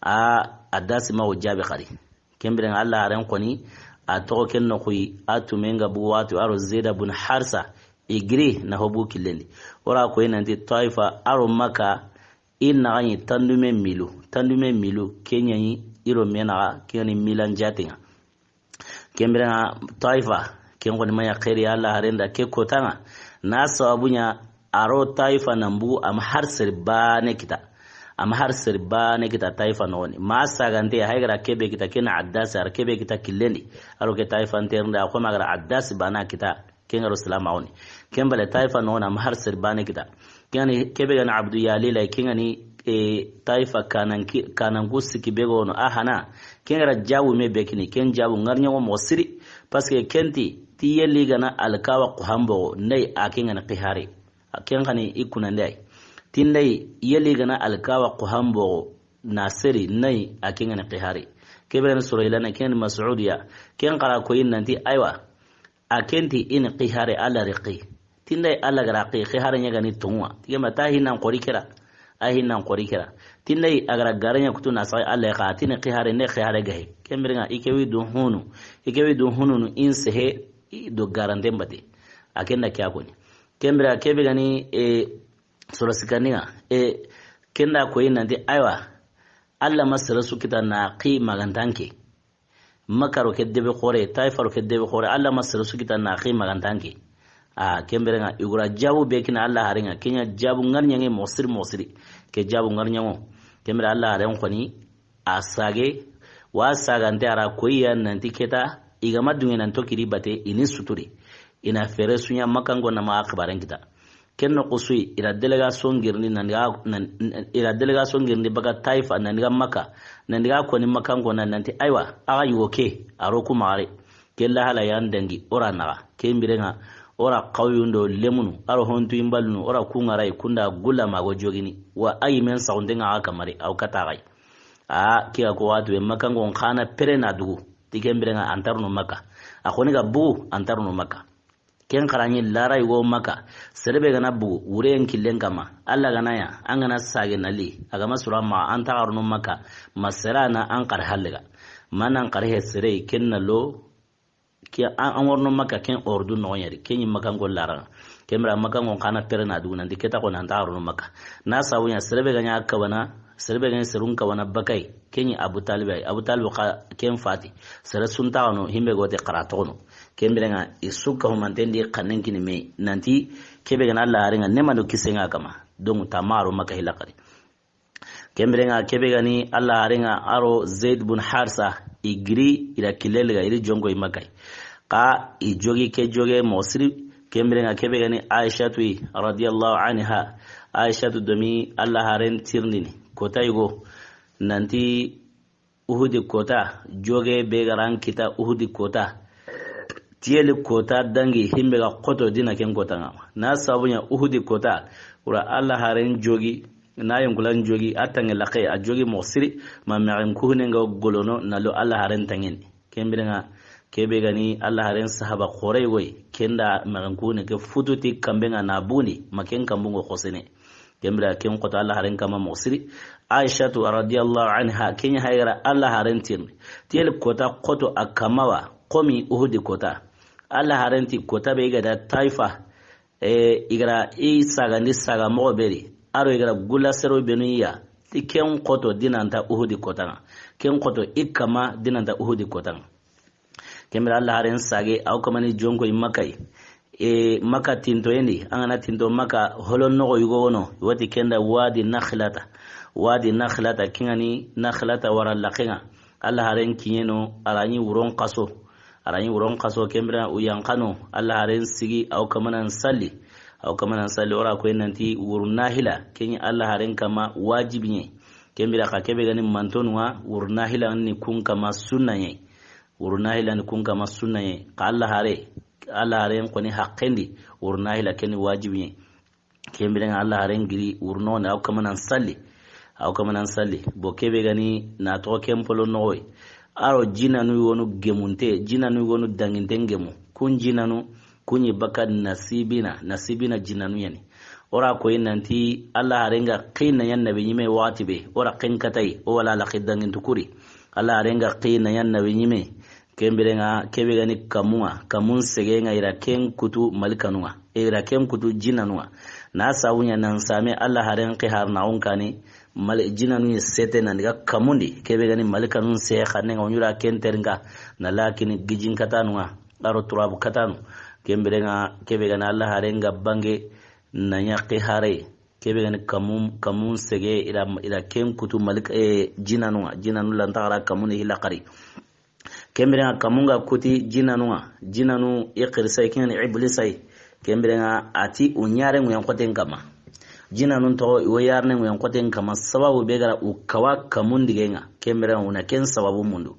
A, Addasi ma wo jaabi xari. Ken biren ŋa Alla haren koni, a toxo ken noxu yi, a tumen ga bugu waxati, a ro Zeyda bun Harisa, i giri na ho bugu killen di. O ra ko yi nanti Taifa, a ro Makka, i naxa ɲi tandume miilu, tandume miilu, ke ɲa ɲi i ro me naxa, ke ŋa ni miilan jaaten ŋa. Ken biren ŋa Taifa, ken koni ma ɲa xeeri Alla haren da ke kotan ŋa. Na sababu ɲa a ro Taifa nan bugu, a ma har sere baane kita. A ma har sere baane kita Taifa noxon di. Ma sagante, hay gara kebe kita, ken na Addasi, a ra kebe kita killen di. A ro ke Taifa nterinde, a xo ma gara Addasi baane kita. Ken ga ro silamaxun di. Ken bale Taifa noxon di, a ma har sere baane kita. Ken ŋa ni kebe ga ni Abdu Yalila, ken ŋa ni, e, Taifa kananki, kananku sikki be ga wono, a hana. Ken ga ra jaabu me be kini, ken jaabu ŋari ɲa ŋo moxo siri. Parce que ken ti, ti yeli ga na alkawa xuhan boxo, nay a ken ŋa ni xihare. A ken xa ni i kunande ay. Ti nay yeli ga na alkawa xuhan boxo, na seri, nay a ken ŋa ni xihare. Kebe ga ni Suhayla na, ken ŋa ni Masudiya. Ken xa ra ko yi nanti, aywa. A ken ti i ni xihare Alla ri xi. Ti nday Alla ga ra xi, xihare ɲa ga ni tonŋa. Ti ke ma ta hinnan xori ke ra. A hinnan xori ke ra. Ti nday a ga ra gare ɲa kutu na saxi Alla xa, ti ni xihare, ne xihare gahe. Ken biren ŋa i ke wi dun hunu. I ke wi dun hununu in sehe, i do garanten bate. A ken da ke ya koni. Ken bire ke be ga ni, e, soro sikandinŋa. E, ken da koyi nanti, aywa, Alla ma sere su kita na xi magantanke. Makka ro ke debe xoore, Taifa ro ke debe xoore, Alla ma sere su kita na xi magantanke. A, ken bire ŋa, i ga ra jabu be kini Alla haare ŋa, ken ɲa jabu ŋari ɲaŋe moxo siri moxo siri. Ke jabu ŋari ɲaŋo. Ken bire Alla haare n xoni, a sage, wa sagante a ra koyi ya nanti ke ta, i ga ma duŋe nan to kiri bate, i ni suturi. I na fere su ɲa Makkanko na ma a xibaaren kita. Ken noxo su yi, i ra délégation girindi nan daga, nan, i ra délégation girindi baga Taifa, nan daga Makka, nan daga koni Makkanko na nanti, aywa, a ga yugo ke, a ro ku maxare. Ke lahala yan dangi, o ra naxa. Ken bire ŋa, o ra xawiyun do lemunu, a ro hontu imbalunu, o ra ku ŋa ra yi kunda gulla mago jogini. Wa a yi men saxunte ŋa a kamari, aw kata xa yi. A, ke ga ko waxatu be Makkanko n xa na pere na dugu. Ti ken bire ŋa antarno Makka. A xoni ga bugu antarno Makka. Ken xara ɲi lara yugo Makka. Sere be ga na bugu, wure n killen kama. Alla ga na ya, an ga na sage na li. A ga ma sura ma an taxaruno Makka. Ma sere na an xar hallega. Ma nan xar he sere ken na lo. Ke an, an worno Makka ken ordu no ɲari. Ken ɲi Makkanko lara. Ken bire Makkanko n xa na pere na dugu nanti ke ta ko nan taxaruno Makka. Na sabu ɲa sere be ga ɲa kawana, sere be ga ɲa serun kawana bakay. Ken ɲi Abu Talib yi. Abu Talib xa ken fati. Sere su ntaxano, himbe gote xara toxono. Ken bire ŋa, i su ka humanten di xannen kini me. Nanti, ke be ga na Alla haare ŋa, ne ma do kisen ŋa kama. Donc, ta ma ro Makka hila xari. Ken bire ŋa, ke be ga ni Alla haare ŋa a ro Zaid bun Harsa, i giri, i ra kilele ga, i ri jonko i Makka yi. Xa, i jogi ke joge moxo siri, ken bire ŋa, ke be ga ni Aishatu yi, radiyallahu anha. Aishatu do mi Alla haaren tirindini. Kota yugo, nanti, Uhudi kota, joge be ga ra n kita Uhudi kota. Tiyeli kota dangi himbe ga xoto dina ken kota ŋa. Na sabu ɲa Uhudi kota, wura Alla haaren jogi, na yonkulan jogi, a tanŋe laxe, a jogi moxo siri, ma mexen kuhune ŋa golono, na lo Alla haaren tanŋen. Ken bire ŋa, ke be ga ni Alla haaren sahaba xoore yi goy, ken da mexen kuhune ke futu ti kambe ŋa na bugundi, ma ken kambu ŋo xosene. Ken bire ken xoto Alla haaren kama moxo siri. Aishatu radiyallahu anha, ken ɲa haygara Alla haaren tirindi. Tiyeli kota xoto a kama wa, xomi Uhudi kota. Alla haaren ti kota be i ga da Taifa, e, i ga ra i sagandi saga moxo be ri. A ro i ga ra gulla sero benu ya. Ti ken xoto dina nta Uhudi kota ŋa. Ken xoto i kama dina nta Uhudi kota ŋa. Ken bire Alla haaren sage, aw kamani jonko i Makka yi. E, Makka tinto yendi, an ga na tinto Makka holo noxo yugo wono, wati ken da Wadi Nakhlata. Wadi Nakhlata, ken ŋa ni Nakhlata wara laxe ŋa. Alla haaren kiɲeno, a ra ɲi wuron xaso. A ra ɲi wuron xaso, ken bire u yan xano, Alla haaren sigi, aw kamanan salli. Aw kamanan salli, o ra koy nanti wuru nahila, ken ɲi Alla haaren kama wajibi ɲe. Ken bire xa ke be ga ni mantonu ŋa, wuru nahila ni kun kama sunna ɲe. Wuru nahila ni kun kama sunna ɲe. Xa Alla haare, Alla haaren xoni haqqendi, wuru nahila ken ni wajibi ɲe. Ken bire ŋa Alla haaren giri wuru noxon di, aw kamanan salli. Aw kamanan salli. Bo ke be ga ni na toxo ken polo noxo yi. A ro jinanu yogonu gemunte, jinanu yogonu danginten gemu. Kun jinanu, kun ɲi baka nasibina, nasibina jinanu ya ni. O ra koyi nanti Alla haaren ga xi na ɲa nabi ɲime waxati be, o ra ken katayi, o wala la xi dangintu kuri. Alla haaren ga xi na ɲa nabi ɲime. Ken bire ŋa, ke be ga ni kamu ŋa, kamun sege ŋa i ra ken kutu malikanu ŋa. I ra ken kutu jinanu ŋa. Na sabu ɲa nan same Alla haaren xi harnaxun kani, mali-, jinanu ɲi sete nan diga kamundi. Ke be ga ni malikanun se xanne ŋa, o ɲura ken terinka, na lakini gijin katanu ŋa, a ro turabu katanu. Ken bire ŋa, ke be ga ni Alla haaren ga bange, na ɲa xi haare. Ke be ga ni kamun, kamun sege i ra, i ra ken kutu malik-, e, jinanu ŋa. Jinanu lanta xara kamun hila xari. Ken bire ŋa kamun ga kuti jinanu ŋa. Jinanu i xirisay, ken ŋa ni Iblisa yi. Ken bire ŋa a ti u ɲaare ŋuyen xoten kama. Jinanun toxo i wo yarene ŋuyen xoten kama. Sababu be ga ra u kawa kamun dige ŋa. Ken bire ŋa u na ken sababu mundu.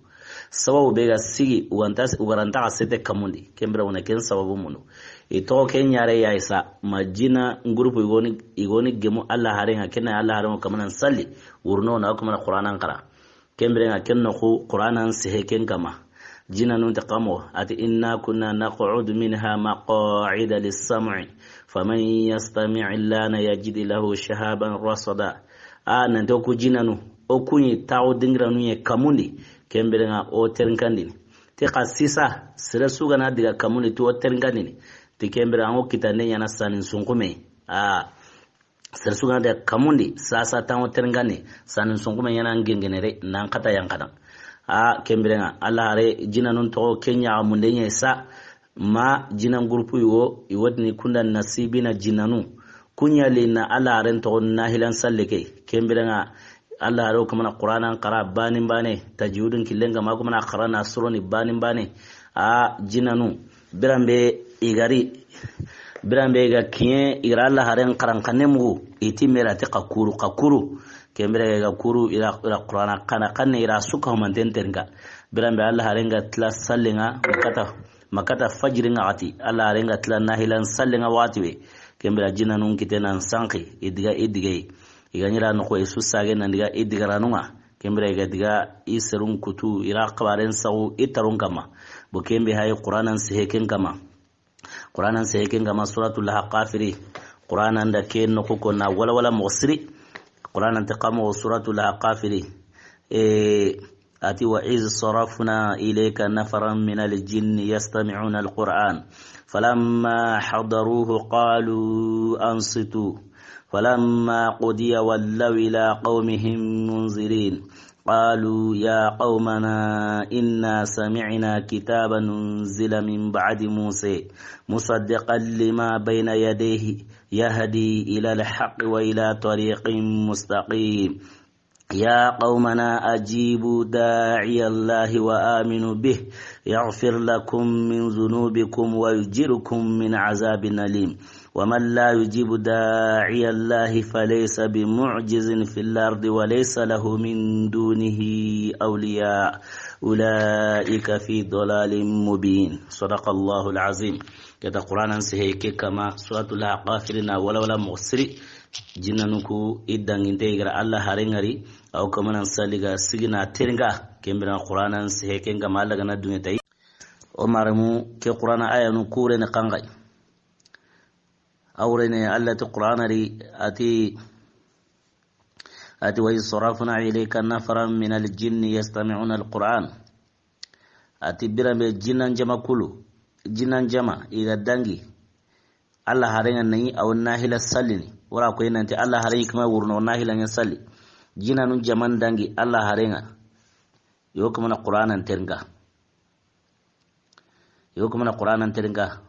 Sababu be ga sigi, u ga nta, u ga ra nta xa sete kamundi. Ken bire u na ken sababu mundu. I toxo ke ɲaare ya isa, ma jina ngurupu i goni, i goni gemu Alla haaren ŋa, ken na Alla haaren ŋa kamanan salli, wurno na kamana Qur'anan xara. Ken bire ŋa ken noxu Qur'anan sehe ken kama. Jinanun ti kamo, a ti, "Inna kunna naq'udu minha maq'ida lis-sam'i, faman yastami' al-ana yajid lahu shihaban rasada." A, nanti o ku jinanu, o ku ɲi taxu dingiranu ɲe kamundi, ken bire ŋa o terinkandini. Ti xa sisa, sere su ga na diga kamundi ti o terinkandini. Ti ken bire an ŋo kitande ɲaana sanin sunkume. A, sere su ga nta kamundi, sasa tanŋo terengani, sanin sunkume ɲaana an gengenere, nan kata yan kana. A, ken bire ŋa, Alla haare jinanun toxo ke ɲa munde ɲa sa, ma jinan groupe yo, i wo tini kunda nasibina jinanu. Ku ɲa li na Alla haaren toxo nahilan salle ke. Ken bire ŋa, Alla haare wo kamana Qur'anan xara baane baane, tajwidun killen ga ma kamana xara na suroni baane baane. A, jinanu, biranbe i ga ri, biranbe i ga kiɲe, i ga ra Alla haaren xaran xanne mugu, i ti me ra ti xa kuru, xa kuru. Ken bire ga kuru, i ra, i ra Qur'ana xana xanne, i ra su ka humanten terinka. Biranbe Alla haaren ga tila sallen ŋa, ma kata, ma kata fajiri ŋa waxati. Alla haaren ga tila nahilan sallen ŋa waxati be. Ken bire jinanun kite nan sanki, i diga, i diga yi. I ga ɲi ra noxo i su sage nan diga i digaranun ŋa. Ken bire i ga diga i serun kutu, i ra xabaren saxu i tarun kama. Bo ken be hayi Qur'anan sehe ken kama. Qur'anan sehe ken kama Suratul Ahqafiri. Qur'anan da ke noxo ko na wala wala moxo siri. Qur'anan te kamo Suratul Ahqafiri. E, A ti, وإذ صرفنا إليك نفرا من الجن يستمعون القرآن فلما حضروه قالوا أنصتوا فلما قضي ولوا إلى قومهم منذرين. قالوا يا قومنا إنا سمعنا كتابا أنزل من بعد موسى مصدقا لما بين يديه يهدي إلى الحق وإلى طريق مستقيم. يا قومنا أجيبوا داعي الله وآمنوا به يغفر لكم من ذنوبكم ويجركم من عذاب أليم. ومن لا يجيب داعي الله فليس بمعجز في الأرض وليس له من دونه أولياء أولئك في ضلال مبين. صدق الله العظيم. Keta Qur'anan sehe ke kama Suratul Ahqafiri na wala wala moxo siri. Jinanu ku i danginte i ga ra Alla haaren ŋari, aw kamanan saliga sigina teringa, ken bire Qur'anan sehe ken kama Alla ga na dunge tayi. O maremu ke Qur'ana ayanu kure ne kangai. Awre ne Alla ti Qur'ana ri a ti, a ti, وإذ صرفنا إليك نفرا من الجن يستمعون القرآن. A ti biranbe jinan jama kulu, jinan jama i ga dangi Alla haaren ŋa nayi, aw nahila sallini. Wara ko nanti Alla haaren ŋa kama wurno nahila ŋa salli. Jinanun jaman dangi Alla haaren ŋa. Yo kamana Qur'anan terinka. Yo kamana Qur'anan terinka.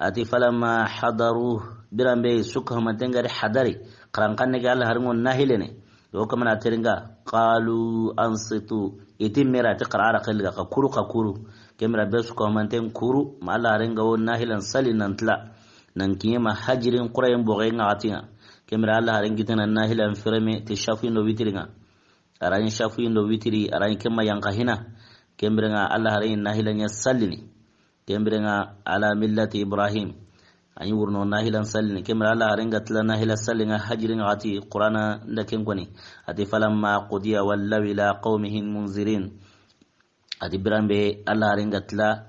A ti, فلما حضروه, biranbe su ka humanten ga ri hadari, xaran xanne ke Alla haaren ŋo nahilene. Yo kamana terinka, قالوا أنصتوا. I ti me ra ti xara ara xelga xa kuru, xa kuru. Ken bire be su ka humanten kuru, ma Alla haaren ga wo nahilan sali nan tila. Nan kiɲe ma hajirin xurayen boxen ŋa waxati ŋa. Ken bire Alla haaren kitana nahilan fereme ti safuyi ndo witiri ŋa. A ra ɲi safuyi ndo witiri, a ra ɲi ken ma yanqa hina. Ken bire ŋa Alla haaren ɲi nahila ɲa sallini. Ken bire ŋa على ملة إبراهيم. A ɲi wurno nahilan sallini. Ken bire Alla haaren ga tila nahila salli ŋa hajirin ŋa waxati Qur'ana nda ken koni. A ti, فلما قضي ولوا إلى قومهم منذرين. A ti biranbe Alla haaren ga tila,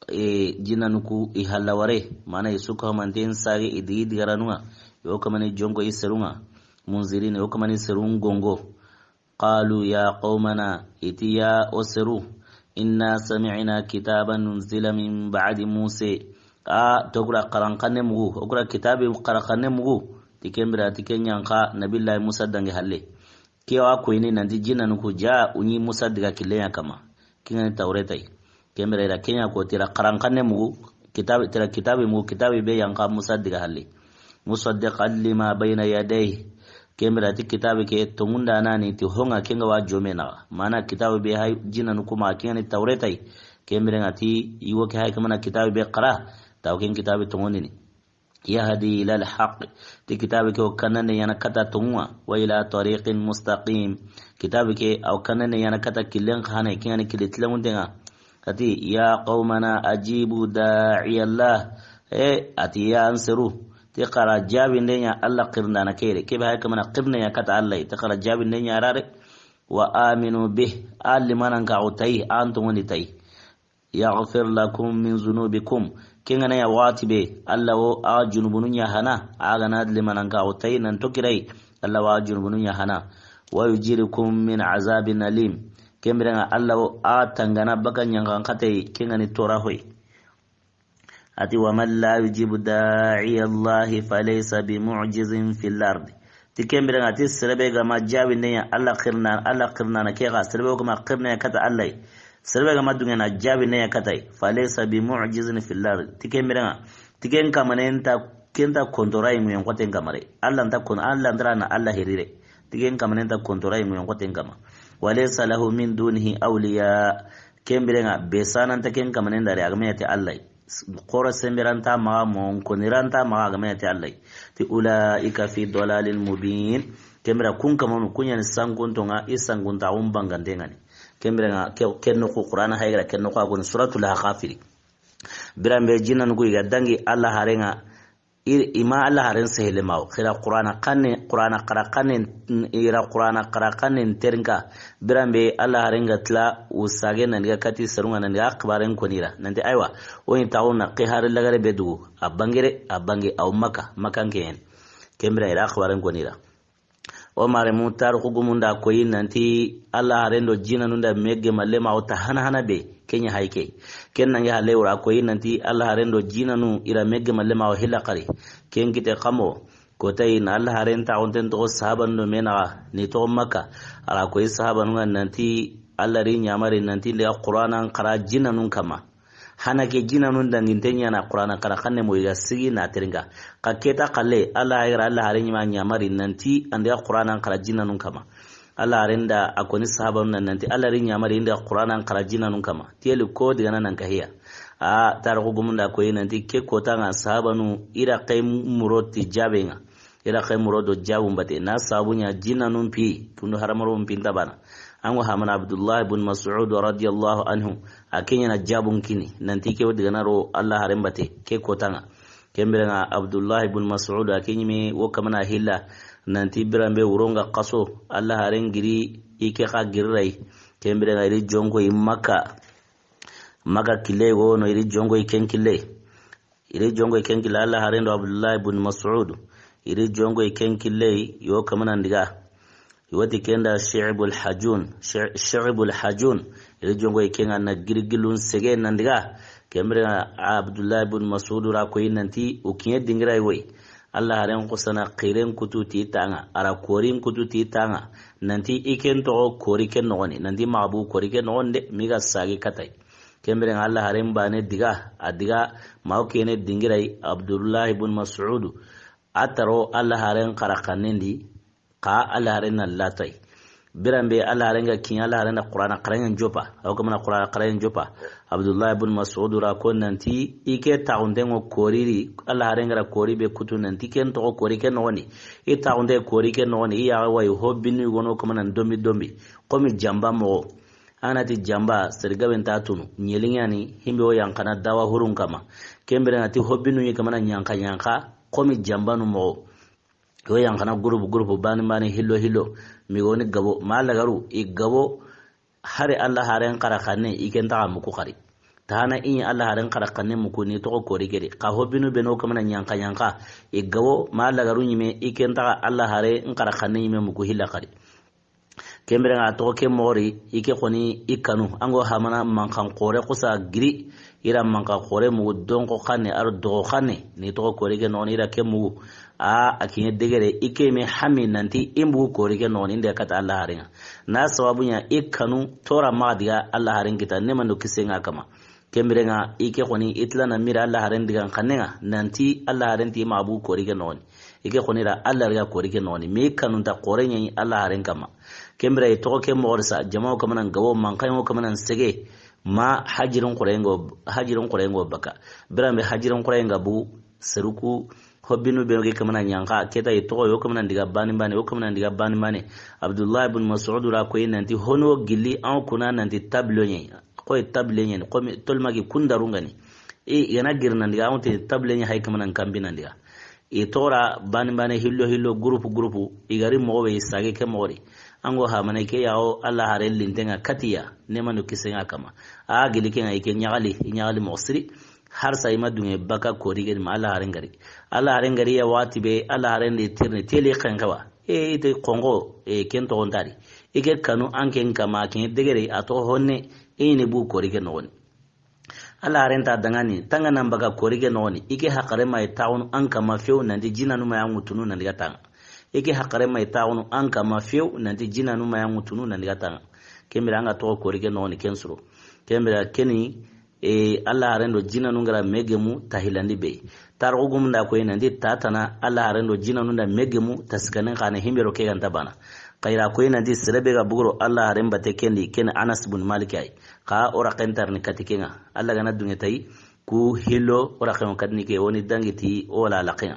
e, jinanu ku i halaware, mana i su ka humanten sage i digi digaranun ŋa, yo kamani jonko i serun ŋa, منذرين, yo kamani serun gongo. قالوا يا قومنا, i ti ya o seru, إنا سمعنا كتابا أنزل من بعد موسى. A, to kura xaran xanne mugu, o kura kitabe xaran xanne mugu, ti ken bire ti ken ɲa xa Nabillahi Musa dangi halle. Ke wa koyini nanti jinanu ku ja u ɲi Musa diga killen ɲa kama. Ken ŋa ni Tawreta yi. Ken bire i ra ken ɲa ko ti ra xaran xanne mugu, kitabe, ti ra kitabe mugu, kitabe be yanqa Musa diga halle. مصدقا لما بين يديه. Ken bire ti kitabe ke tonŋundana ni ti ho ŋa ken ga wa jome naxa. Mana kitabe be hay jinanu ku ma ken ŋa ni Tawreta yi. Ken bire ŋa ti i wo ke hay kamana kitabe be xara. Taw ken kitabe tonŋundini. يهدي إلى الحق. Ti kitabe ke o kanande ɲaana kata tonŋu ŋa. وإلى طريق مستقيم. Kitabe ke o kanande ɲaana kata killen xane, ken ŋa ni kille tilamunten ŋa. A ti, يا قومنا أجيبوا داعي الله. E, a ti ya an seru. Ti xara jaabinde ɲa Alla xirindana ke yi. Ke be hay kamana xirinde ɲa kata Alla yi. Ti xara jaabinde ɲa a ra de. وآمنوا به. A limanan ka o tayi, an tonŋundi tayi. يغفر لكم من ذنوبكم. Ken ga na ya waxati be, Alla wo a junubunu ɲa hana, a ga na limanan ka o tayi nan to kira yi, Alla wo a junubunu ɲa hana. ويجركم من عذاب أليم. Ken bire ŋa Alla wo a tangana baka ɲangan xatayi, ken ŋa ni toora hoyi. A ti, ومن لا يجيب داعي الله فليس بمعجز في الأرض. Ti ken biren ŋa, ti sere be ga ma jaabinde ɲa Alla xirina, Alla xirina na ke ga, sere be ga ma xirina ya kata Alla yi. Sere be ga ma dunŋe na jaabinde ɲa kata yi. فليس بمعجز في الأرض. Ti ken biren ŋa, ti ken kamanen ta, ken ta kontora yi ŋuyen xoten kamare. Alla nta kon, Alla nta ra na Alla hirire. Ti ken kamanen ta kontora yi ŋuyen xoten kama. وليس له من دونه أولياء. Ken biren ŋa, be sana nta ken kamanen da ri, a ga me ya ti Alla yi. Xoro sembera nta maxa, mo n konira nta maxa, a ga me ya ti Alla yi. Ti, أولئك في ضلال مبين. Ken bira kun kamanu, kun ɲa ni sankunto ŋa, i sankunta xun bangante ŋa ni. Ken biren ŋa, ke, ken noxu Qur'ana hayi ga ra, ken noxu a koni Suratul Ahqafi. Biran be jinnanu ku i ga dangi Alla haren ŋa, i, i ma Alla haren sehele mawo. Xira Qur'ana xanne, Qur'ana xara xanne, i ra Qur'ana xara xanne terinka. Biran be Alla haren ga tila, u sage nan diga kati serun ŋa nan diga xibaren konira. Nanti, aywa, o ni taxu na ke hari lagare be dugu. A bangere, a bange, aw Maka, Makanke yen. Ken bira i ra xibaren konira. O mare mu tarixu gumun da koyi nanti Alla haren do jinnanu da megge malle ma o ta hana hana be, ken ɲa hayi ke. Ken nange halle wura koyi nanti Alla haren do jinnanu i ra megge malle ma o hilla xari. Ken kite kamo, ko tayi na Alla haren ta onten toxo sahabanu do me naxa, ni toxo Maka. A ra koyi sahabanu ŋa nanti Alla ri ɲamari nanti n diga Qur'anan xara jinnanun kama. Hana ke jinnanun danginte ɲa na Qur'ana xara xanne mo i ga sigi na terinka. Xa ke ta xalle, Alla ya ga ra Alla haren ɲi ma ɲamari nanti an diga Qur'anan xara jinnanun kama. Alla haren da a koni sahabanu na nanti Alla ri ɲamari n diga Qur'anan xara jinnanun kama. Tiyeli ko digana nan kahiya. A tarixu gumun da koyi nanti ke kota ŋa sahabanu i ra xay muro ti jaabe ŋa. I ra xay muro do jaabun bate. Na sabu ɲa jinnanun pi, kundu haramaro pi nta bana. An go hamana Abdullah ibn Mas'ud radiyallahu anhu, a ke ɲa na jaabun kini, nanti ke wo digana ro Alla haren bate, ke kota ŋa. Ken biren ŋa Abdullah ibn Mas'ud a ke ɲi me wo kamana hilla, nanti biran be wuron ga xaso, Alla haren giri, i ke xa giri ray. Ken biren ŋa i ri jonko i Maka. Maka kille go no i ri jonko i ken kille. I ri jonko i ken kille Alla haren do Abdullah ibn Mas'ud. I ri jonko i ken kille yo kamana n diga. I wa ti ken da Shi'bul Hajun, Shi-, Shi'bul Hajun. I ri jonko i ken ŋa na girigilun sege nan diga. Ken biren ŋa Abdullah ibn Mas'ud ra koyi nanti o kiɲe dingira i woyi. Alla haren xusana xiren kutu ti taŋa, a ra korin kutu ti taŋa. Nanti i ken toxo kori ken noxoni, nanti maxa bu kori ken noxoni de, mi ga sagi katay. Ken biren ŋa Alla haren bane diga, a diga ma o kene dingira i Abdullah ibn Mas'ud. A taro Alla haren xara xannen di, xa Alla haren na latay. Biran be Alla haren ga kiɲa, Alla haren na Qur'ana xaraɲen jopa. Aw kamana Qur'ana xaraɲen jopa. Abdullah ibn Mas'ud ra ko nanti i ke taxunten ŋo koriri, Alla haren ga ra kori be kutu nanti ken toxo kori ke noxoni. I taxunte kori ke noxoni, i yaxa wayi ho binu gono kamana dombi dombi. Komi jamba moxo. An ga na ti jamba, seri gaben ta tunu. Ɲeliŋani, himbe o yanxana dawa hurun kama. Ken biren ŋa ti ho binu ɲi kamana ɲanxa ɲanxa, komi jambanu moxo. Yo yanxana groupe groupe bani bani hillo hillo. Migoni gabo ma lagaru i gabo. Hari Alla haren xara xanne i ken taxa muku xari. Tahana i ɲi Alla haren xara xanne muku ni toxo kori kedi. Xa ho binu beno kamana ɲanxa ɲanxa. I gabo ma lagaru ɲime i ken taxa Alla haren xara xanne ɲime muku hilla xari. Ken biren ŋa toxo ke moxori, i ke xoni i kanu. An go hamana manxan xore xusa giri, i ra manxan xore mugu donko xanne, a ro doxo xanne, ni toxo kori ke noxoni, i ra ke mugu. A, a kiɲe degere, i ke me hami nanti, i mugu kori ke noxoni, i n de kata Alla haren ŋa. Na sababu ɲa, i kanu, tora maxa diga Alla haren kita, ne mando kisen ŋa kama. Ken biren ŋa, i ke xoni, i tilana mira Alla haren digan xannen ŋa, nanti Alla haren ti maxa bu kori ke noxoni. I ke xoni ra Alla riga kori ke noxoni. Mi kanunta xore ɲaɲi Alla haren kama. Ken bira i toxo ke moxori sa, jamaw kamanan gabo, manxaɲo kamanan sege, ma hajirin xoren ŋo, hajirin xoren ŋo baka. Biran be hajirin xoren ga bu, seruku, ho binu be ge kamana ɲanxa, keta i toxo yo kamanan diga bani bani, yo kamanan diga bani bani. Abdullah ibn Mas'ud ra koyi nanti hono gilli an kuna nanti tablo ɲe. Koy tabile ɲen, komi tolmagi kundarungani. I gana girnandiga, an te tabile ɲe hay kamanan kambinandiga. I tora bani bani hillo hillo, groupe groupe, i gari moxo be i sage ke moxori. An go hamane ke yawo Alla hare lintenga katiya, nemando kisenga kama. A gili kenga i ke ɲagali, i ɲagali moxo siri. Har sa i ma dunge baka kori gedi ma Alla hare ngari. Alla hare ngari ya wati be, Alla hare ndi tirni, teli xenxewa. E, ite xonxo, e, ken toxontadi. I ke kanu an ken kama, ken degere, a toxo honne, i ni bu kori ke noxoni. Alla haren ta dangani, tanga nan baga kori ke noxoni, i ke haqare ma i taxunu an kama few, nanti jinanu ma ya ŋutunu nan diga tanga. I ke haqare ma i taxunu an kama few, nanti jinanu ma ya ŋutunu nan diga tanga. Ken bire an ga toxo kori ke noxoni ken suro. Ken bire keni, e, Alla haren do jinanu ngara megemu tahilandi be. Tarixu gumunda koyi nanti tatana Alla haren do jinanu nda megemu tasikanen xane himbero ke ganta bana. Xayra koyi nanti serebe ga buguro Alla haren bate kendi ken Anas bun Malik ay. Xa o ra kentar ni kati kenga. Alla gana dunge tayi ku hillo o ra ken katni ke woni dangiti o la laqiya.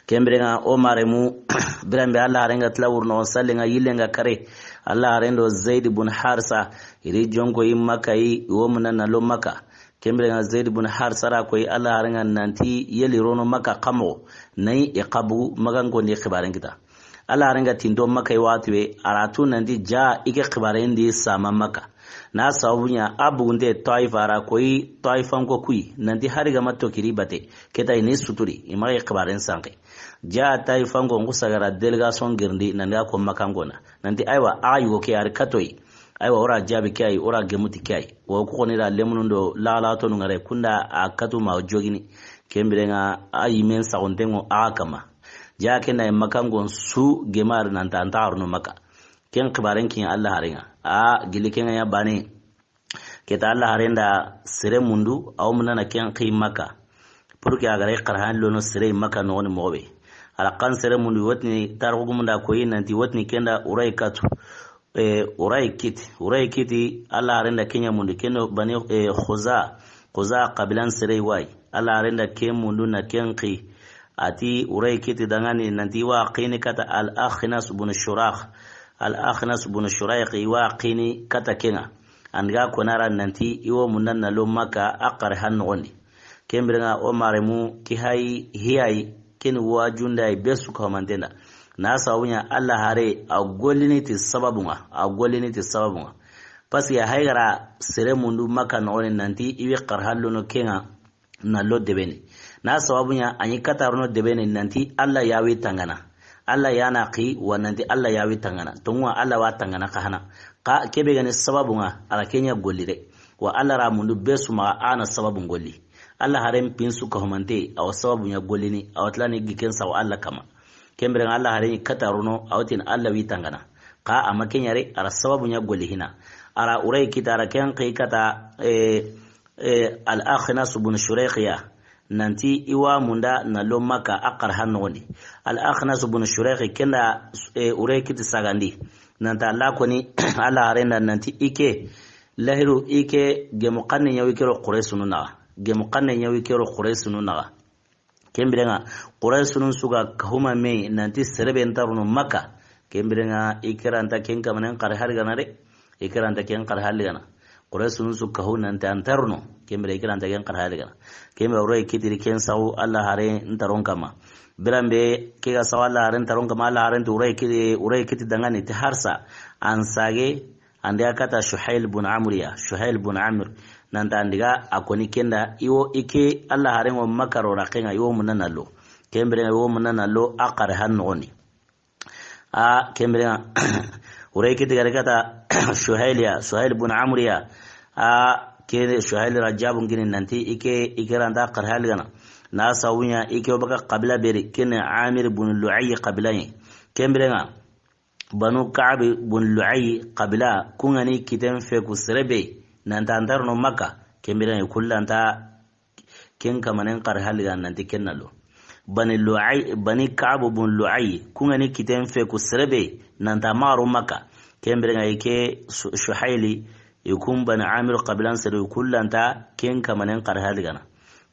Ken birenga o maremu birambe Alla harenga tila wurno sallenga yillenga kare. Alla harendo Zaid bun Harsa iri jonko yi Makka yi wo munana lo Makka. Ken birenga Zaid bun Harsa ra koyi Alla harenga nanti yeli rono Makka kamo nayi e kabu maganko ndi xibaren kita. Alla harenga tinto Makka yi watu we aratu nanti ja ike xibaren di sama Makka. Na sababu ɲa a bugunte Taifa ra koyi Taifanko kuyi nanti hari gama tokiri bate keta ini suturi i maxa xibaren sanke. Ja Taifanko nku sagara délégation girindi nan ga ko Makkankona nanti aywa a yugo ke ari katoyi. Aywa ora jabi ke ayi ora gemuti ke ayi wo ku xoni ra lemunundo laxalaxatonu ngare kunda a katu ma jogini. Ken birenga a yimen saxontengo a kama. Ja kenda Makkankon su gemari nanta anta xaruno Makka. Ken xibaren kin Alla harenga a gili kenga ya bane. Keta Alla harenda sere mundu aw munana ken xi Makka. Pour que a gare xarhan lono sere Makka noxoni moxobe. Ala kan sere mundu wotini tarixu gumunda koyi nanti wotini kenda uray katu. E, uray kiti uray kiti Alla harenda kenya mundu kendo bani, e, Khuza. Khuza qabilan sere wayi Alla harenda ke mundu na ken xi. Ati uray kiti dangani nanti wa qini kata al akhnas bun shuraq. Al akhnas bun shuraq iwa qini kata kenga. Andiga konara nanti iwo mundan na lo Makka a xare han noxondi. Ken birenga o maremu ki hayi hiyayi keni wajunda yi be su ka mantenda. Na sababu ɲa Alla hare a gollini ti sababunga a gollini ti sababunga. Parce que hay gara sere mundu Makka noxoni nanti iwi xare hallono kenga. Na lo debeni na sababu ɲa a ɲi katarono debeni nanti Alla yawi tangana. Alla yana xi wa nanti Alla yawi tangana tonguwa Alla wa tangana xa hana. Xa kebe gani sababunga ala kenya gollire. Wa Alla ra mundu be su maxa a na sababun golli. Alla haren pinsu kahumante awa sababu ɲa gollini awa tilani giken sawa Alla kama. Ken birenga Alla haren katarono awa tin Alla wi tangana. Xa ama kenyare ara sababu ɲa golli hina. Ara uray kita ara ken xi kata, e, e, al akhnas bun shurayqiya. Nanti iwa munda na lo Makka a xare han noxondi. Al akhnas bun shurayqi kenda, e, uray kiti sagandi. Nanta Alla koni Alla harenda nanti ike lahiru ike gemu xanne ɲawi kero Quraysunu naxa. Gemu xanne ɲawi kero Quraysunu naxa. Ken birenga Quraysunun suga kahuma me nanti serebe ntaruno Makka. Ken birenga i keranta ken kamanen xare harigana de. I keranta ken xare harigana. Quraysunun su kahu nanti antaruno. Ken bire i keranta ken xare harigana. Ken bire uray kitiri ken sawu Alla hare ntaron kama. Birambe ke ga sawu Alla hare ntaron kama Alla hare nti uray kiti uray kiti dangani ti harsa. An sage Andi a kata Suhail bun Amr ya, Suhail bun Amr. Nanta andiga a koni kenda iwo ike Alla harengo Makka ro rakenga iwo munana lo. Ken birenga iwo munana lo a xare han noxondi. A ken birenga uray kiti gari kata Suhail ya, Suhail bun Amr ya. A ke Suhail ra jabun gini nanti ike ike ranta xare haligana. Na sawunya ike obaka qabila beri ken Amir bun Lu'ay qabila yi. Ken birenga Banu Ka'b bun Lu'ay qabila kungani kiten fe ku serebe nanta antarno Makka. Ken birenga kullanta ken kamanen xare haliga nanti ken na lo. Bani Lu'ay, Bani Ka'b bun Lu'ay kungani kiten fe ku serebe nanta maru Makka. Ken birenga ike Su-, Suhaili ikun Bani Amir qabilan sere kullanta ken kamanen xare haligana.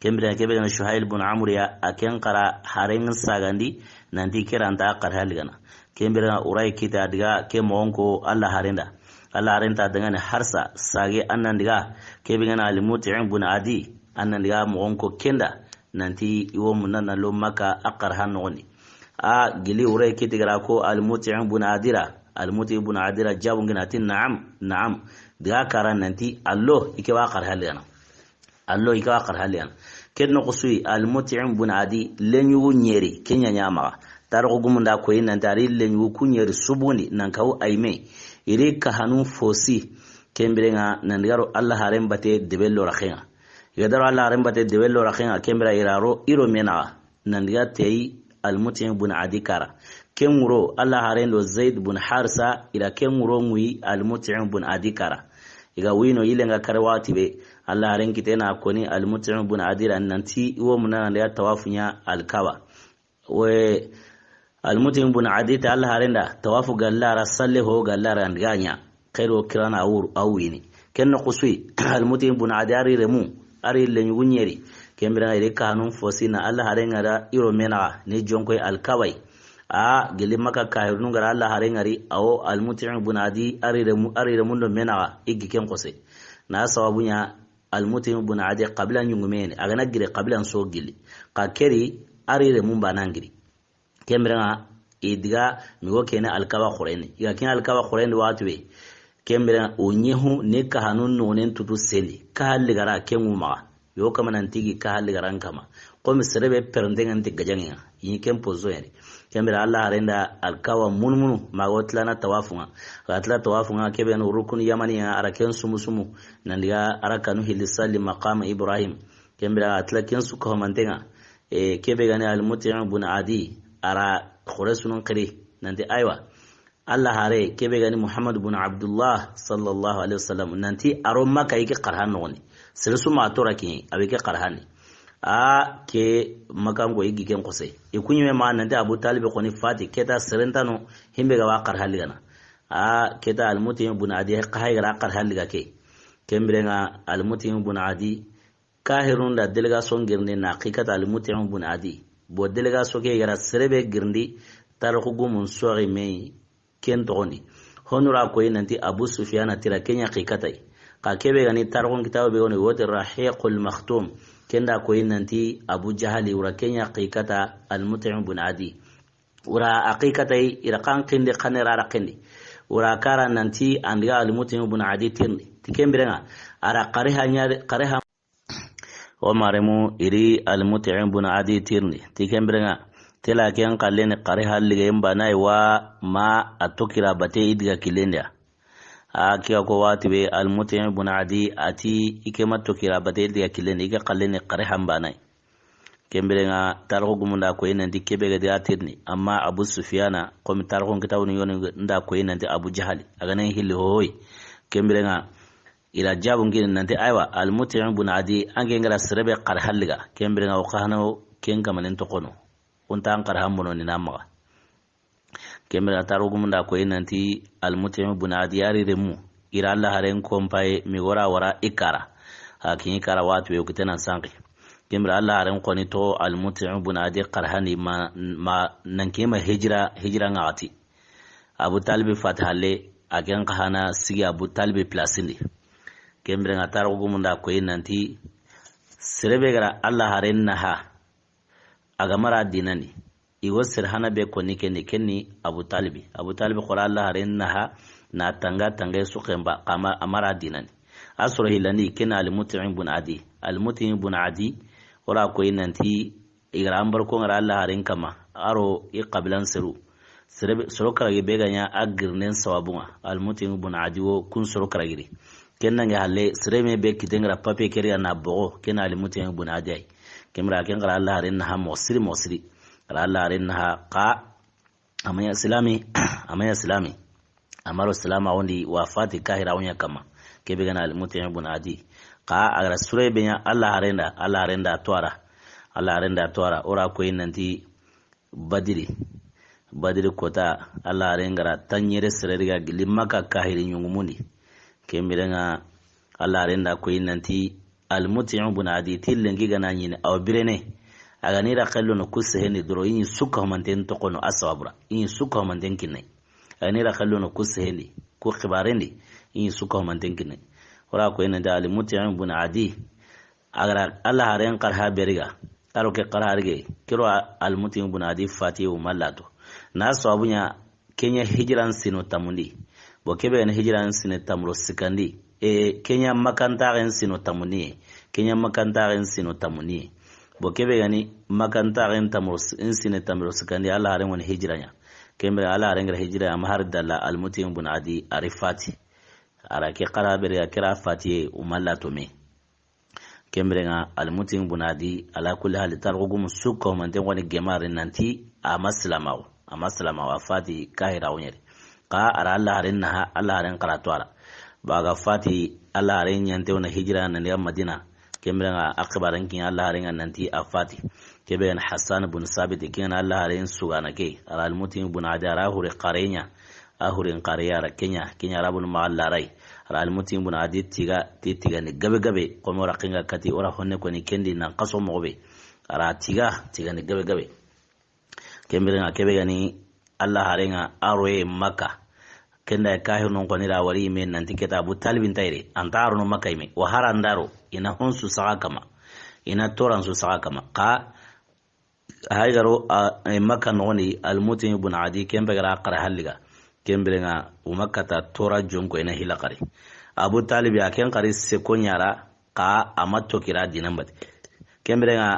Ken birenga kebe gana Suhail bun Amr ya a ken xara haren sagandi nanti keranta xare haligana. Ken birenga uray kita diga ke mogonko Alla harenda. Alla harenta dangane harsa sage annan diga kebe gana Al-Mut'im bun Adi annan diga mogonko kenda nanti iwo munana lo Makka a xare han noxondi. A gili uray kiti gara ko Al-Mut'im bun Adira. Al-Mut'im bun Adira jabun gina ti na'am, na'am. Diga kara nanti allo ike wa xare haligana. Allo i ga xar haliyan. Ken no kusuyi Al-Mut'im bun Adi lenyugu nyeri kenya nyamaga. Tarixu gumunda koyi nanti ari lenyugu ku nyeri subundi nan kawu ayime. Iri kahanu fosi. Ken birenga nandigaro Alla haren bate debe lo raxenga. I ga da ro Alla haaren batte debe lo raxen ŋa, ken bire i ra ro i ro me naxa. Nan diga teyi Almutim bun Adi kara. Ken ŋuro, Alla haaren do Zaid bun Harisa, i ra ken ŋuro ŋuyi Almutim bun Adi kara. I ga wuyini o yillen ga kare waxati be, Alla haaren kite na koni Almutim bun Adi ra nanti i wo muna nan diga tawafu ɲa Alkaba. We, Almutim bun Adi ta Alla haaren da tawafu galla ra, salle ho galla ra, an diga ɲa. Xeero kirana a wuru, a wuyini. Ken noxu su yi, Almutim bun Adi a ri remu, a ri leɲugu ɲeri. Ken bire ŋa i ri kahanun fosi na Alla haaren ŋa da i ro me naxa, ni jonkoy Alkaba yi. A gilli Maka kahirunu ga ra Alla haaren ŋa ri, a wo Almutim bun Adi a ri remu, a ri remun do me naxa, i gi ken xose. Na sababu ɲa Almutim bun Adi xabila ɲungume ni, a ga na giri xabilan so gilli. Xa ke ri, a ri remun ba nan giri. Ken bire ŋa, i diga mi wo kene Alkaba xooren di. I ga ken Alkaba xooren di waxati be. Ken bire ŋa, o ɲehu ni kahanun nonen tutu sendi. Kaha ligara ken ŋu maxa. Yo kama nan tigi kaha ligaran kama. Komi sere be perente ŋa nti gajaŋe ŋa. I ɲi ken pozo yeri. Ken bire Alla haaren da Alkaba munumunu, ma ga wo tilana tawafu ŋa. Ga tila tawafu ŋa, ke be ga ni rukun yamani ŋa, a ra ken sumu sumu. Nan diga a ra kanu hilli salli maqam Ibrahim. Ken bire a tila ken su ko manten ŋa. E, ke be ga ni Almutim bun Adi, a ra xoore sunun xiri, nanti, aywa, Alla haare, ke be ga ni Muhammad bun Abdullah, sallallahu alayhi wa sallam, nanti a ro Maka i ke xarahan noxon di. Sere su ma tora ke, a be ke xarahan ni. A ke Makanko i gi ken xose. I ku ɲi me ma nanti Abu Talib xoni fati, ke ta sere nta no, himbe ga wa xarahan ligana. A ke ta Almutim bun Adi, xa hay ga ra xarahan liga ke. Ken bire ŋa Almutim bun Adi, Kahirun da délégation girindi na xikata Almutim bun Adi. Bo délégation ke gara sere be girindi, tarixu gumun soxi me yi ken toxon di. Honu ra koyi nanti Abu Sufyana ti ra ken ɲa xikatay. Xa ke be ga ni tarixun kitabu be ga ni woti Rahiqul Makhtum. Ken da koyi nanti Abu Jahali wura ken ɲa xikata Almutim bun Adi. Wura a xikatay, i ra xa n xindi, xa ne ra ra xindi. Wura kara nanti an diga Almutim bun Adi tirindi. Ti ken bire ŋa, a ra xari ha ɲa, xari ha O maremu i ri Almutim bun Adi tirindi ti ken bire ŋa, tela ken xalle ni xari hallige n banayi wa ma a tokira bate i diga killen di ya. A kiya ko waxati be Almutim bun Adi a ti i ke ma tokira bate i diga killen di, i ke xalle ni xari han banayi. Ken bire ŋa tarixu gumun da koyi nanti ke be ga di a tirindi, amma Abu Sufyana, komi tarixun kitawunu yoni nda koyi nanti Abu Jahali, a ga na hilli hohoyi. Ken bire ŋa, I ra jabun kini nanti, aywa, Almutim bun Adi, an ke n gara sere be xari halliga, ken bire ŋa o xa hana o ken kamanen toxono. O nta an xari han bono ni na maxa. Ken bire ŋa tarixu gumun da koyi nanti Almutim bun Adi a ri remu, i ra Alla haaren kompaye mi wara wara i kara. A ki i kara waxati be o kite nan sanqi. Ken bire Alla haaren xoni to Almutim bun Adi xari hani ma, ma nan ke ma hijira, hijira ŋa xati. Abu Talibi fati halle, a ken xa hana sigi Abu Talibi place ndi. Ken bire ŋa tarixu gumun da koyi nanti, sere be gara Alla haaren naha, a ga mara dinandi. I wo sere hana be koni ken di, ken ni Abu Talibi. Abu Talibi xora Alla haaren naha, na tanga tanga su xenba, xa ma, a mara dinandi. A soro hillandi, ken ni Almutim bun Adi. Almutim bun Adi, o ra koyi nanti, I gara an barko ŋa ra Alla haaren kama, a ro i xabilan seru. Sere be, soro karagi be ga ɲa a girinden sababun ŋa, Almutim bun Adi wo kun soro karagiri. Ken nange halle, sere me be kite n gara papier keri a na bogo, ken Almutim bun Adi yi. Ken bire ken gara Alla haaren naha moxo siri moxo siri. Gara Alla haaren naha xa, A ma ɲa silami, a ma ɲa silami. A ma ro silama wondi wa fati kahira wo ɲa kama. Ke be ga na Almutim bun Adi. Xa a gara sure be ɲa Alla haaren da, Alla haaren da tuwara. Alla haaren da tuwara. O ra koyi nanti Badiri. Badiri kota, Alla haaren gara tanɲere sere di ga gilli Maka kahiri ɲungumun di. Ken bire ŋa Alla haaren da koyi nanti Almutim bun Adi ti lenki ga na ɲini, a wa birene. A ga ni ra xello no ku sehendi doro, i ɲi su ka humanten toxono a sababura. I ɲi su ka humanten kinne. A ga ni ra xello no ku sehendi, ku xibarendi, i ɲi su ka humanten kinne. O ra koyi nanti Almutim bun Adi. A gara Alla haaren xari ha be ri ga. A ro ke xari ha ri ge. Ke ro Almutim bun Adi fati o ma lato. Na sababu ɲa Ke ɲa hijiran sino tamundi. Bo ke be ga ni hijiran sine tamuro sikandi. E, ke ɲa makantaxen sino tamundi. Ke ɲa makantaxen sino tamundi. Bo ke be ga ni makantaxen tamuro s-, n sine tamuro sikandi, Alla haaren ŋa ni hijira ɲa. Ken bire Alla haaren ga ra hijira ɲa, a ma hari dalla Almutim bun Adi a ri fati. A ra ke xara be ri ga ke ra fatiye, o ma lato me. Ken biren ŋa, Almutim bun Adi, ala kulli hali, tarixu gumu su kahumanten xo ni gemari nanti a ma silamaxu, a ma silamaxu, a fati kahiraxu ɲeri. Xa a ra Alla haren naha, Alla haren xara to a ra. Ba ga fati, Alla haren ɲante wo na hijira na ni ga Madina. Ken biren ŋa a xibaren kiɲa Alla haren ŋa nanti a fati. Ke be ga ni Hassan bun Sabit, ken ga na Alla haren sugana ke. A ra Almutim bun Adi, a ra hure xare ɲa. A hurin xare ya ra ke ɲa, ke ɲa Arabun maxa laray. A ra Almutim bun Adi tiga, ti tiga ni gabe gabe, komo ra xinga kati, o ra honne koni kendi nan xaso moxo be. A ra tiga, tiga ni gabe gabe. Ken biren ŋa ke be ga ni Alla haren ŋa a roye Makka. Ken da kahirun xo ni ra wari me nanti ke ta Abu Talibin tayre. An ta rono Makka yi me. Wa hara ndaro, i na hon su saxa kama. I na toran su saxa kama. Xa Hay garo a, e, Makka noxondi, Almutim bun Adi, ken be ga ra xare halliga. Ken biren ŋa, o Makka ta tora jonko i na hila xari. Abu Talib ya ken xari seko ɲa ra, xa a ma toxo kira dinan bati. Ken biren ŋa,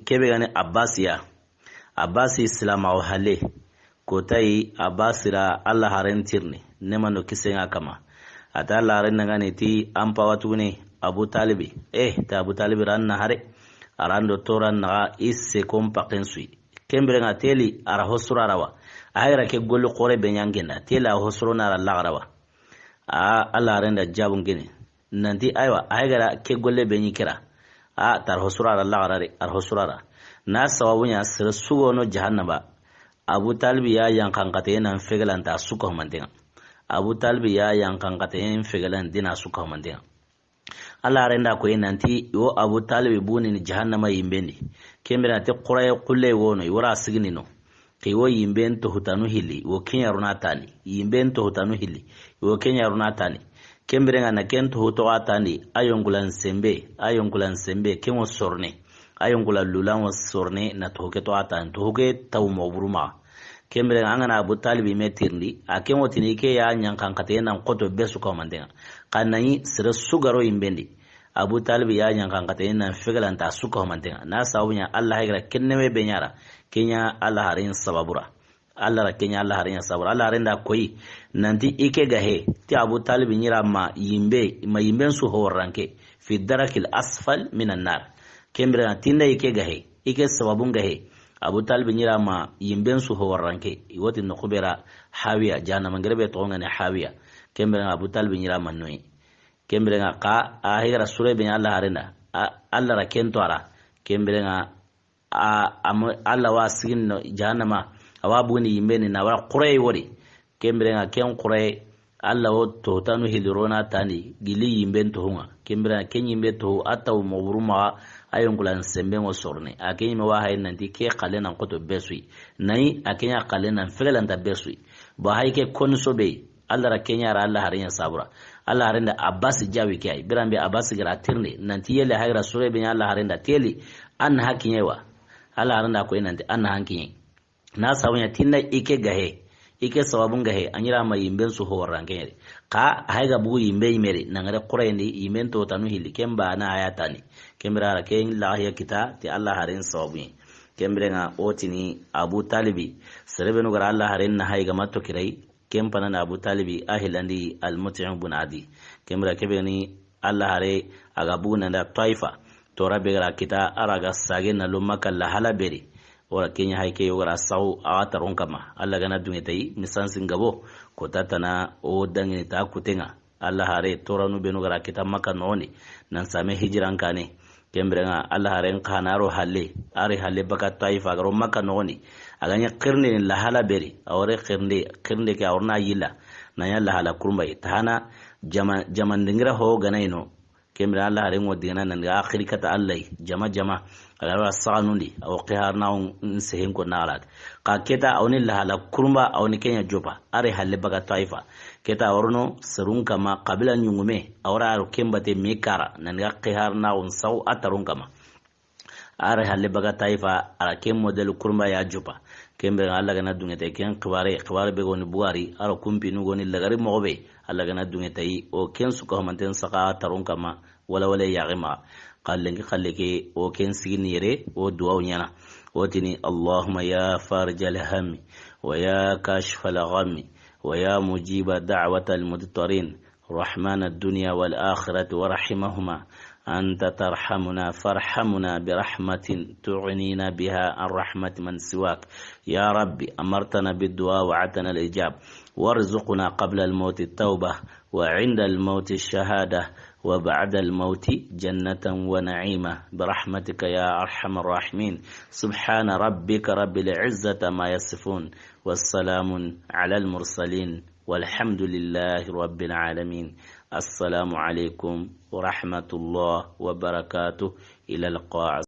ke be ga ni Abbas ya. Abbas silamaxu halle. Ko tayi Abbas ra Alla haren tirni, ne ma no kisen ŋa kama. A ta Alla haren ŋa ni ti an pawa tuguni Abu Talibi. Eh, ta Abu Talibi ran na hare. A ran do toran naxa i sekon paken sui. Ken biren ŋa teli a ra hosura ra wa. A hay ra ke golli xore be ɲa ken da. Teli a hosuro na ra laxara wa. A Alla haren da jabun kini. Nanti, aywa, a hay ga ra ke golle be ɲi kira. A, ta ra hosura ra laxara de, a ra hosura ra. Na sababu ɲa sere su ga no jahannaba. Abu Talibi ya yanqan xate nan fegelanta su kahumanten ŋa. Abu Talibi ya yanqan xate nan fegelan dina su kahumanten ŋa. Alla haren da ko yi nanti, i wo Abu Talibi buni ni jahannama yimben di. Ken biren ŋa te xuraye xulle wo no, i wo ra sigini no. Ke wo yimben toxutanu hilli, wo ken ɲa ro na tani. Yimben toxutanu hilli, wo ken ɲa ro na tani. Ken biren ŋa na ken toxu toxo a tandi, a yonkulan sembe, a yonkulan sembe, ken wo sorne. A yonkulan lulan wo sorne, na toxu ke toxo a tandi, toxu ke taw moxo buru maxa. Ken biren ŋa an ga na Abu Talibi me tirindi, a ken wo tini ke ya yanqan xate nan xoto be su kahumanten ŋa. Xa na ɲi sere su ga ro yimben di. Abu Talibi ya yanqan xate nan fegelanta su kahumanten ŋa. Na sababu ɲa Alla hay ga ra ken neme be ɲa ra, ke ɲa Alla haren sababu ra. Alla ra ke ɲa Alla haren ɲa sababu ra. Alla haren da ko yi nanti i ke ga he, ti Abu Talibi ɲi ra ma yimbe, ma yimben su ho waranke, fi darakil asfal minan nar. Ken biren ŋa ti nda i ke ga he, i ke sababun ga he, Abu Talibi ɲi ra ma yimben su ho waranke, i wo ti noxu be ra Hawiya, jahannama ngere be toxon ŋa ni Hawiya. Ken biren ŋa Abu Talibi ɲi ra ma noyi. Ken biren ŋa xa a hay ga ra sure be ɲa Alla haren da, a, Alla ra ken to a ra. Ken biren ŋa a, a mo, Alla wa sigini no jahannama, a wa buni yimben di na wara xuraye wori. Ken biren ŋa ken xuraye, Alla wo toxutanu hilli ro na tandi, gilli yimben toxun ŋa. Ken biren ŋa ken yimbe toxu, a taw moxo buru maxa, a yonkulan semben wo sorne. A ken yime wa hay nanti ke xalle nan xoto be sui. Na ɲi a ke ɲa xalle nan fegelanta be sui. Ba hay ke koni so be yi. Alla ra ke ɲa ra Alla haren ɲa sababu ra. Alla haren da Abbas jawi ke yi. Biran be Abbas ga ra tirindi. Nanti yele hay ga ra sure be ɲa Alla haren da teli. An na ha kiɲe wa. Alla haren da ko yi nanti an na ha kiɲe. Na sababu ɲa ti nda i ke ga he. I ke sababun ga he. A ɲi ra ma yimben su ho waranke ɲeri. Xa hay ga bugu yimbe yimeri. Nan ga re xurayen di yimben toxutanu hilli. Ken ba na a ya tani. Ken biren ŋa ken lahiya kita ti Alla haren sababu ɲi. Ken biren ŋa o tini Abu Talibi. Sere be nu ga ra Alla haren naha i ga ma toxo kira yi. Ken pana na Abu Talibi a hilandi Almutim bun Adi. Ken biren ŋa ke be ni Alla hare a ga bugu nan da Taifa. Tora be ga ra kita a ra ga sage na lo Makka la hala beri. O ra ke ɲa hay ke yo ga ra saxu a ga taron kama. Alla ga na dunge tayi misansin gabo. Ko ta tana o dangini ta kutenga. Alla hare toranu be nu ga ra kita Makka noxondi. Nan same hijiran kane. Ken biren ŋa Alla haren xa na ro halle, a ri halle baka Taifa, a ga ro Makka noxondi. A ga ɲa xirinde ni lahala beri, a wore xirinde, xirinde ke a worna yilla. Na ɲa lahala kurumbayi. Tahana jama, jama dingira ho gana ino. Ken biren Alla haren ŋo digana nan ga axiri kata Alla yi, jama jama. A ga ro saxanundi, a wo xiharna on sehen ko na xalat. Xa keta a woni lahala kurumba, a woni ke ɲa jopa. A ri halle baga Taifa. Keta a worono serun kama, xabila ɲungume, a wora a ro ken bate me kara, nan ga xihar na on saw a tarun kama. A ri halle baga Taifa, a ra ken model kurumba ya jopa. Ken be Alla ga na dunge te ken xibare, xibare be goni Bugari, a ro kumpinu goni lagari moxo be, Alla ga na dunge tayi, o ken su ka homanten saxa tarun kama, wala wala yaxe ma. Xallen ke xalle ke, o ken sigini yere, o duwaw ɲana. O tini, اللهم يا فارج الهم، ويا كاشف الغم، ويا مجيب دعوة المضطرين، رحمن الدنيا والآخرة ورحيمهما، أنت ترحمنا فارحمنا برحمة تغنينا بها عن رحمة من سواك. يا رب، أمرتنا بالدعاء ووعدتنا الإجابة، وارزقنا قبل الموت التوبة، وعند الموت الشهادة، وبعد الموت جنة ونعيما، برحمتك يا أرحم الراحمين. سبحان ربك رب العزة عما يصفون، والسلام على المرسلين، والحمد لله رب العالمين. السلام عليكم ورحمة الله وبركاته. إلى اللقاء.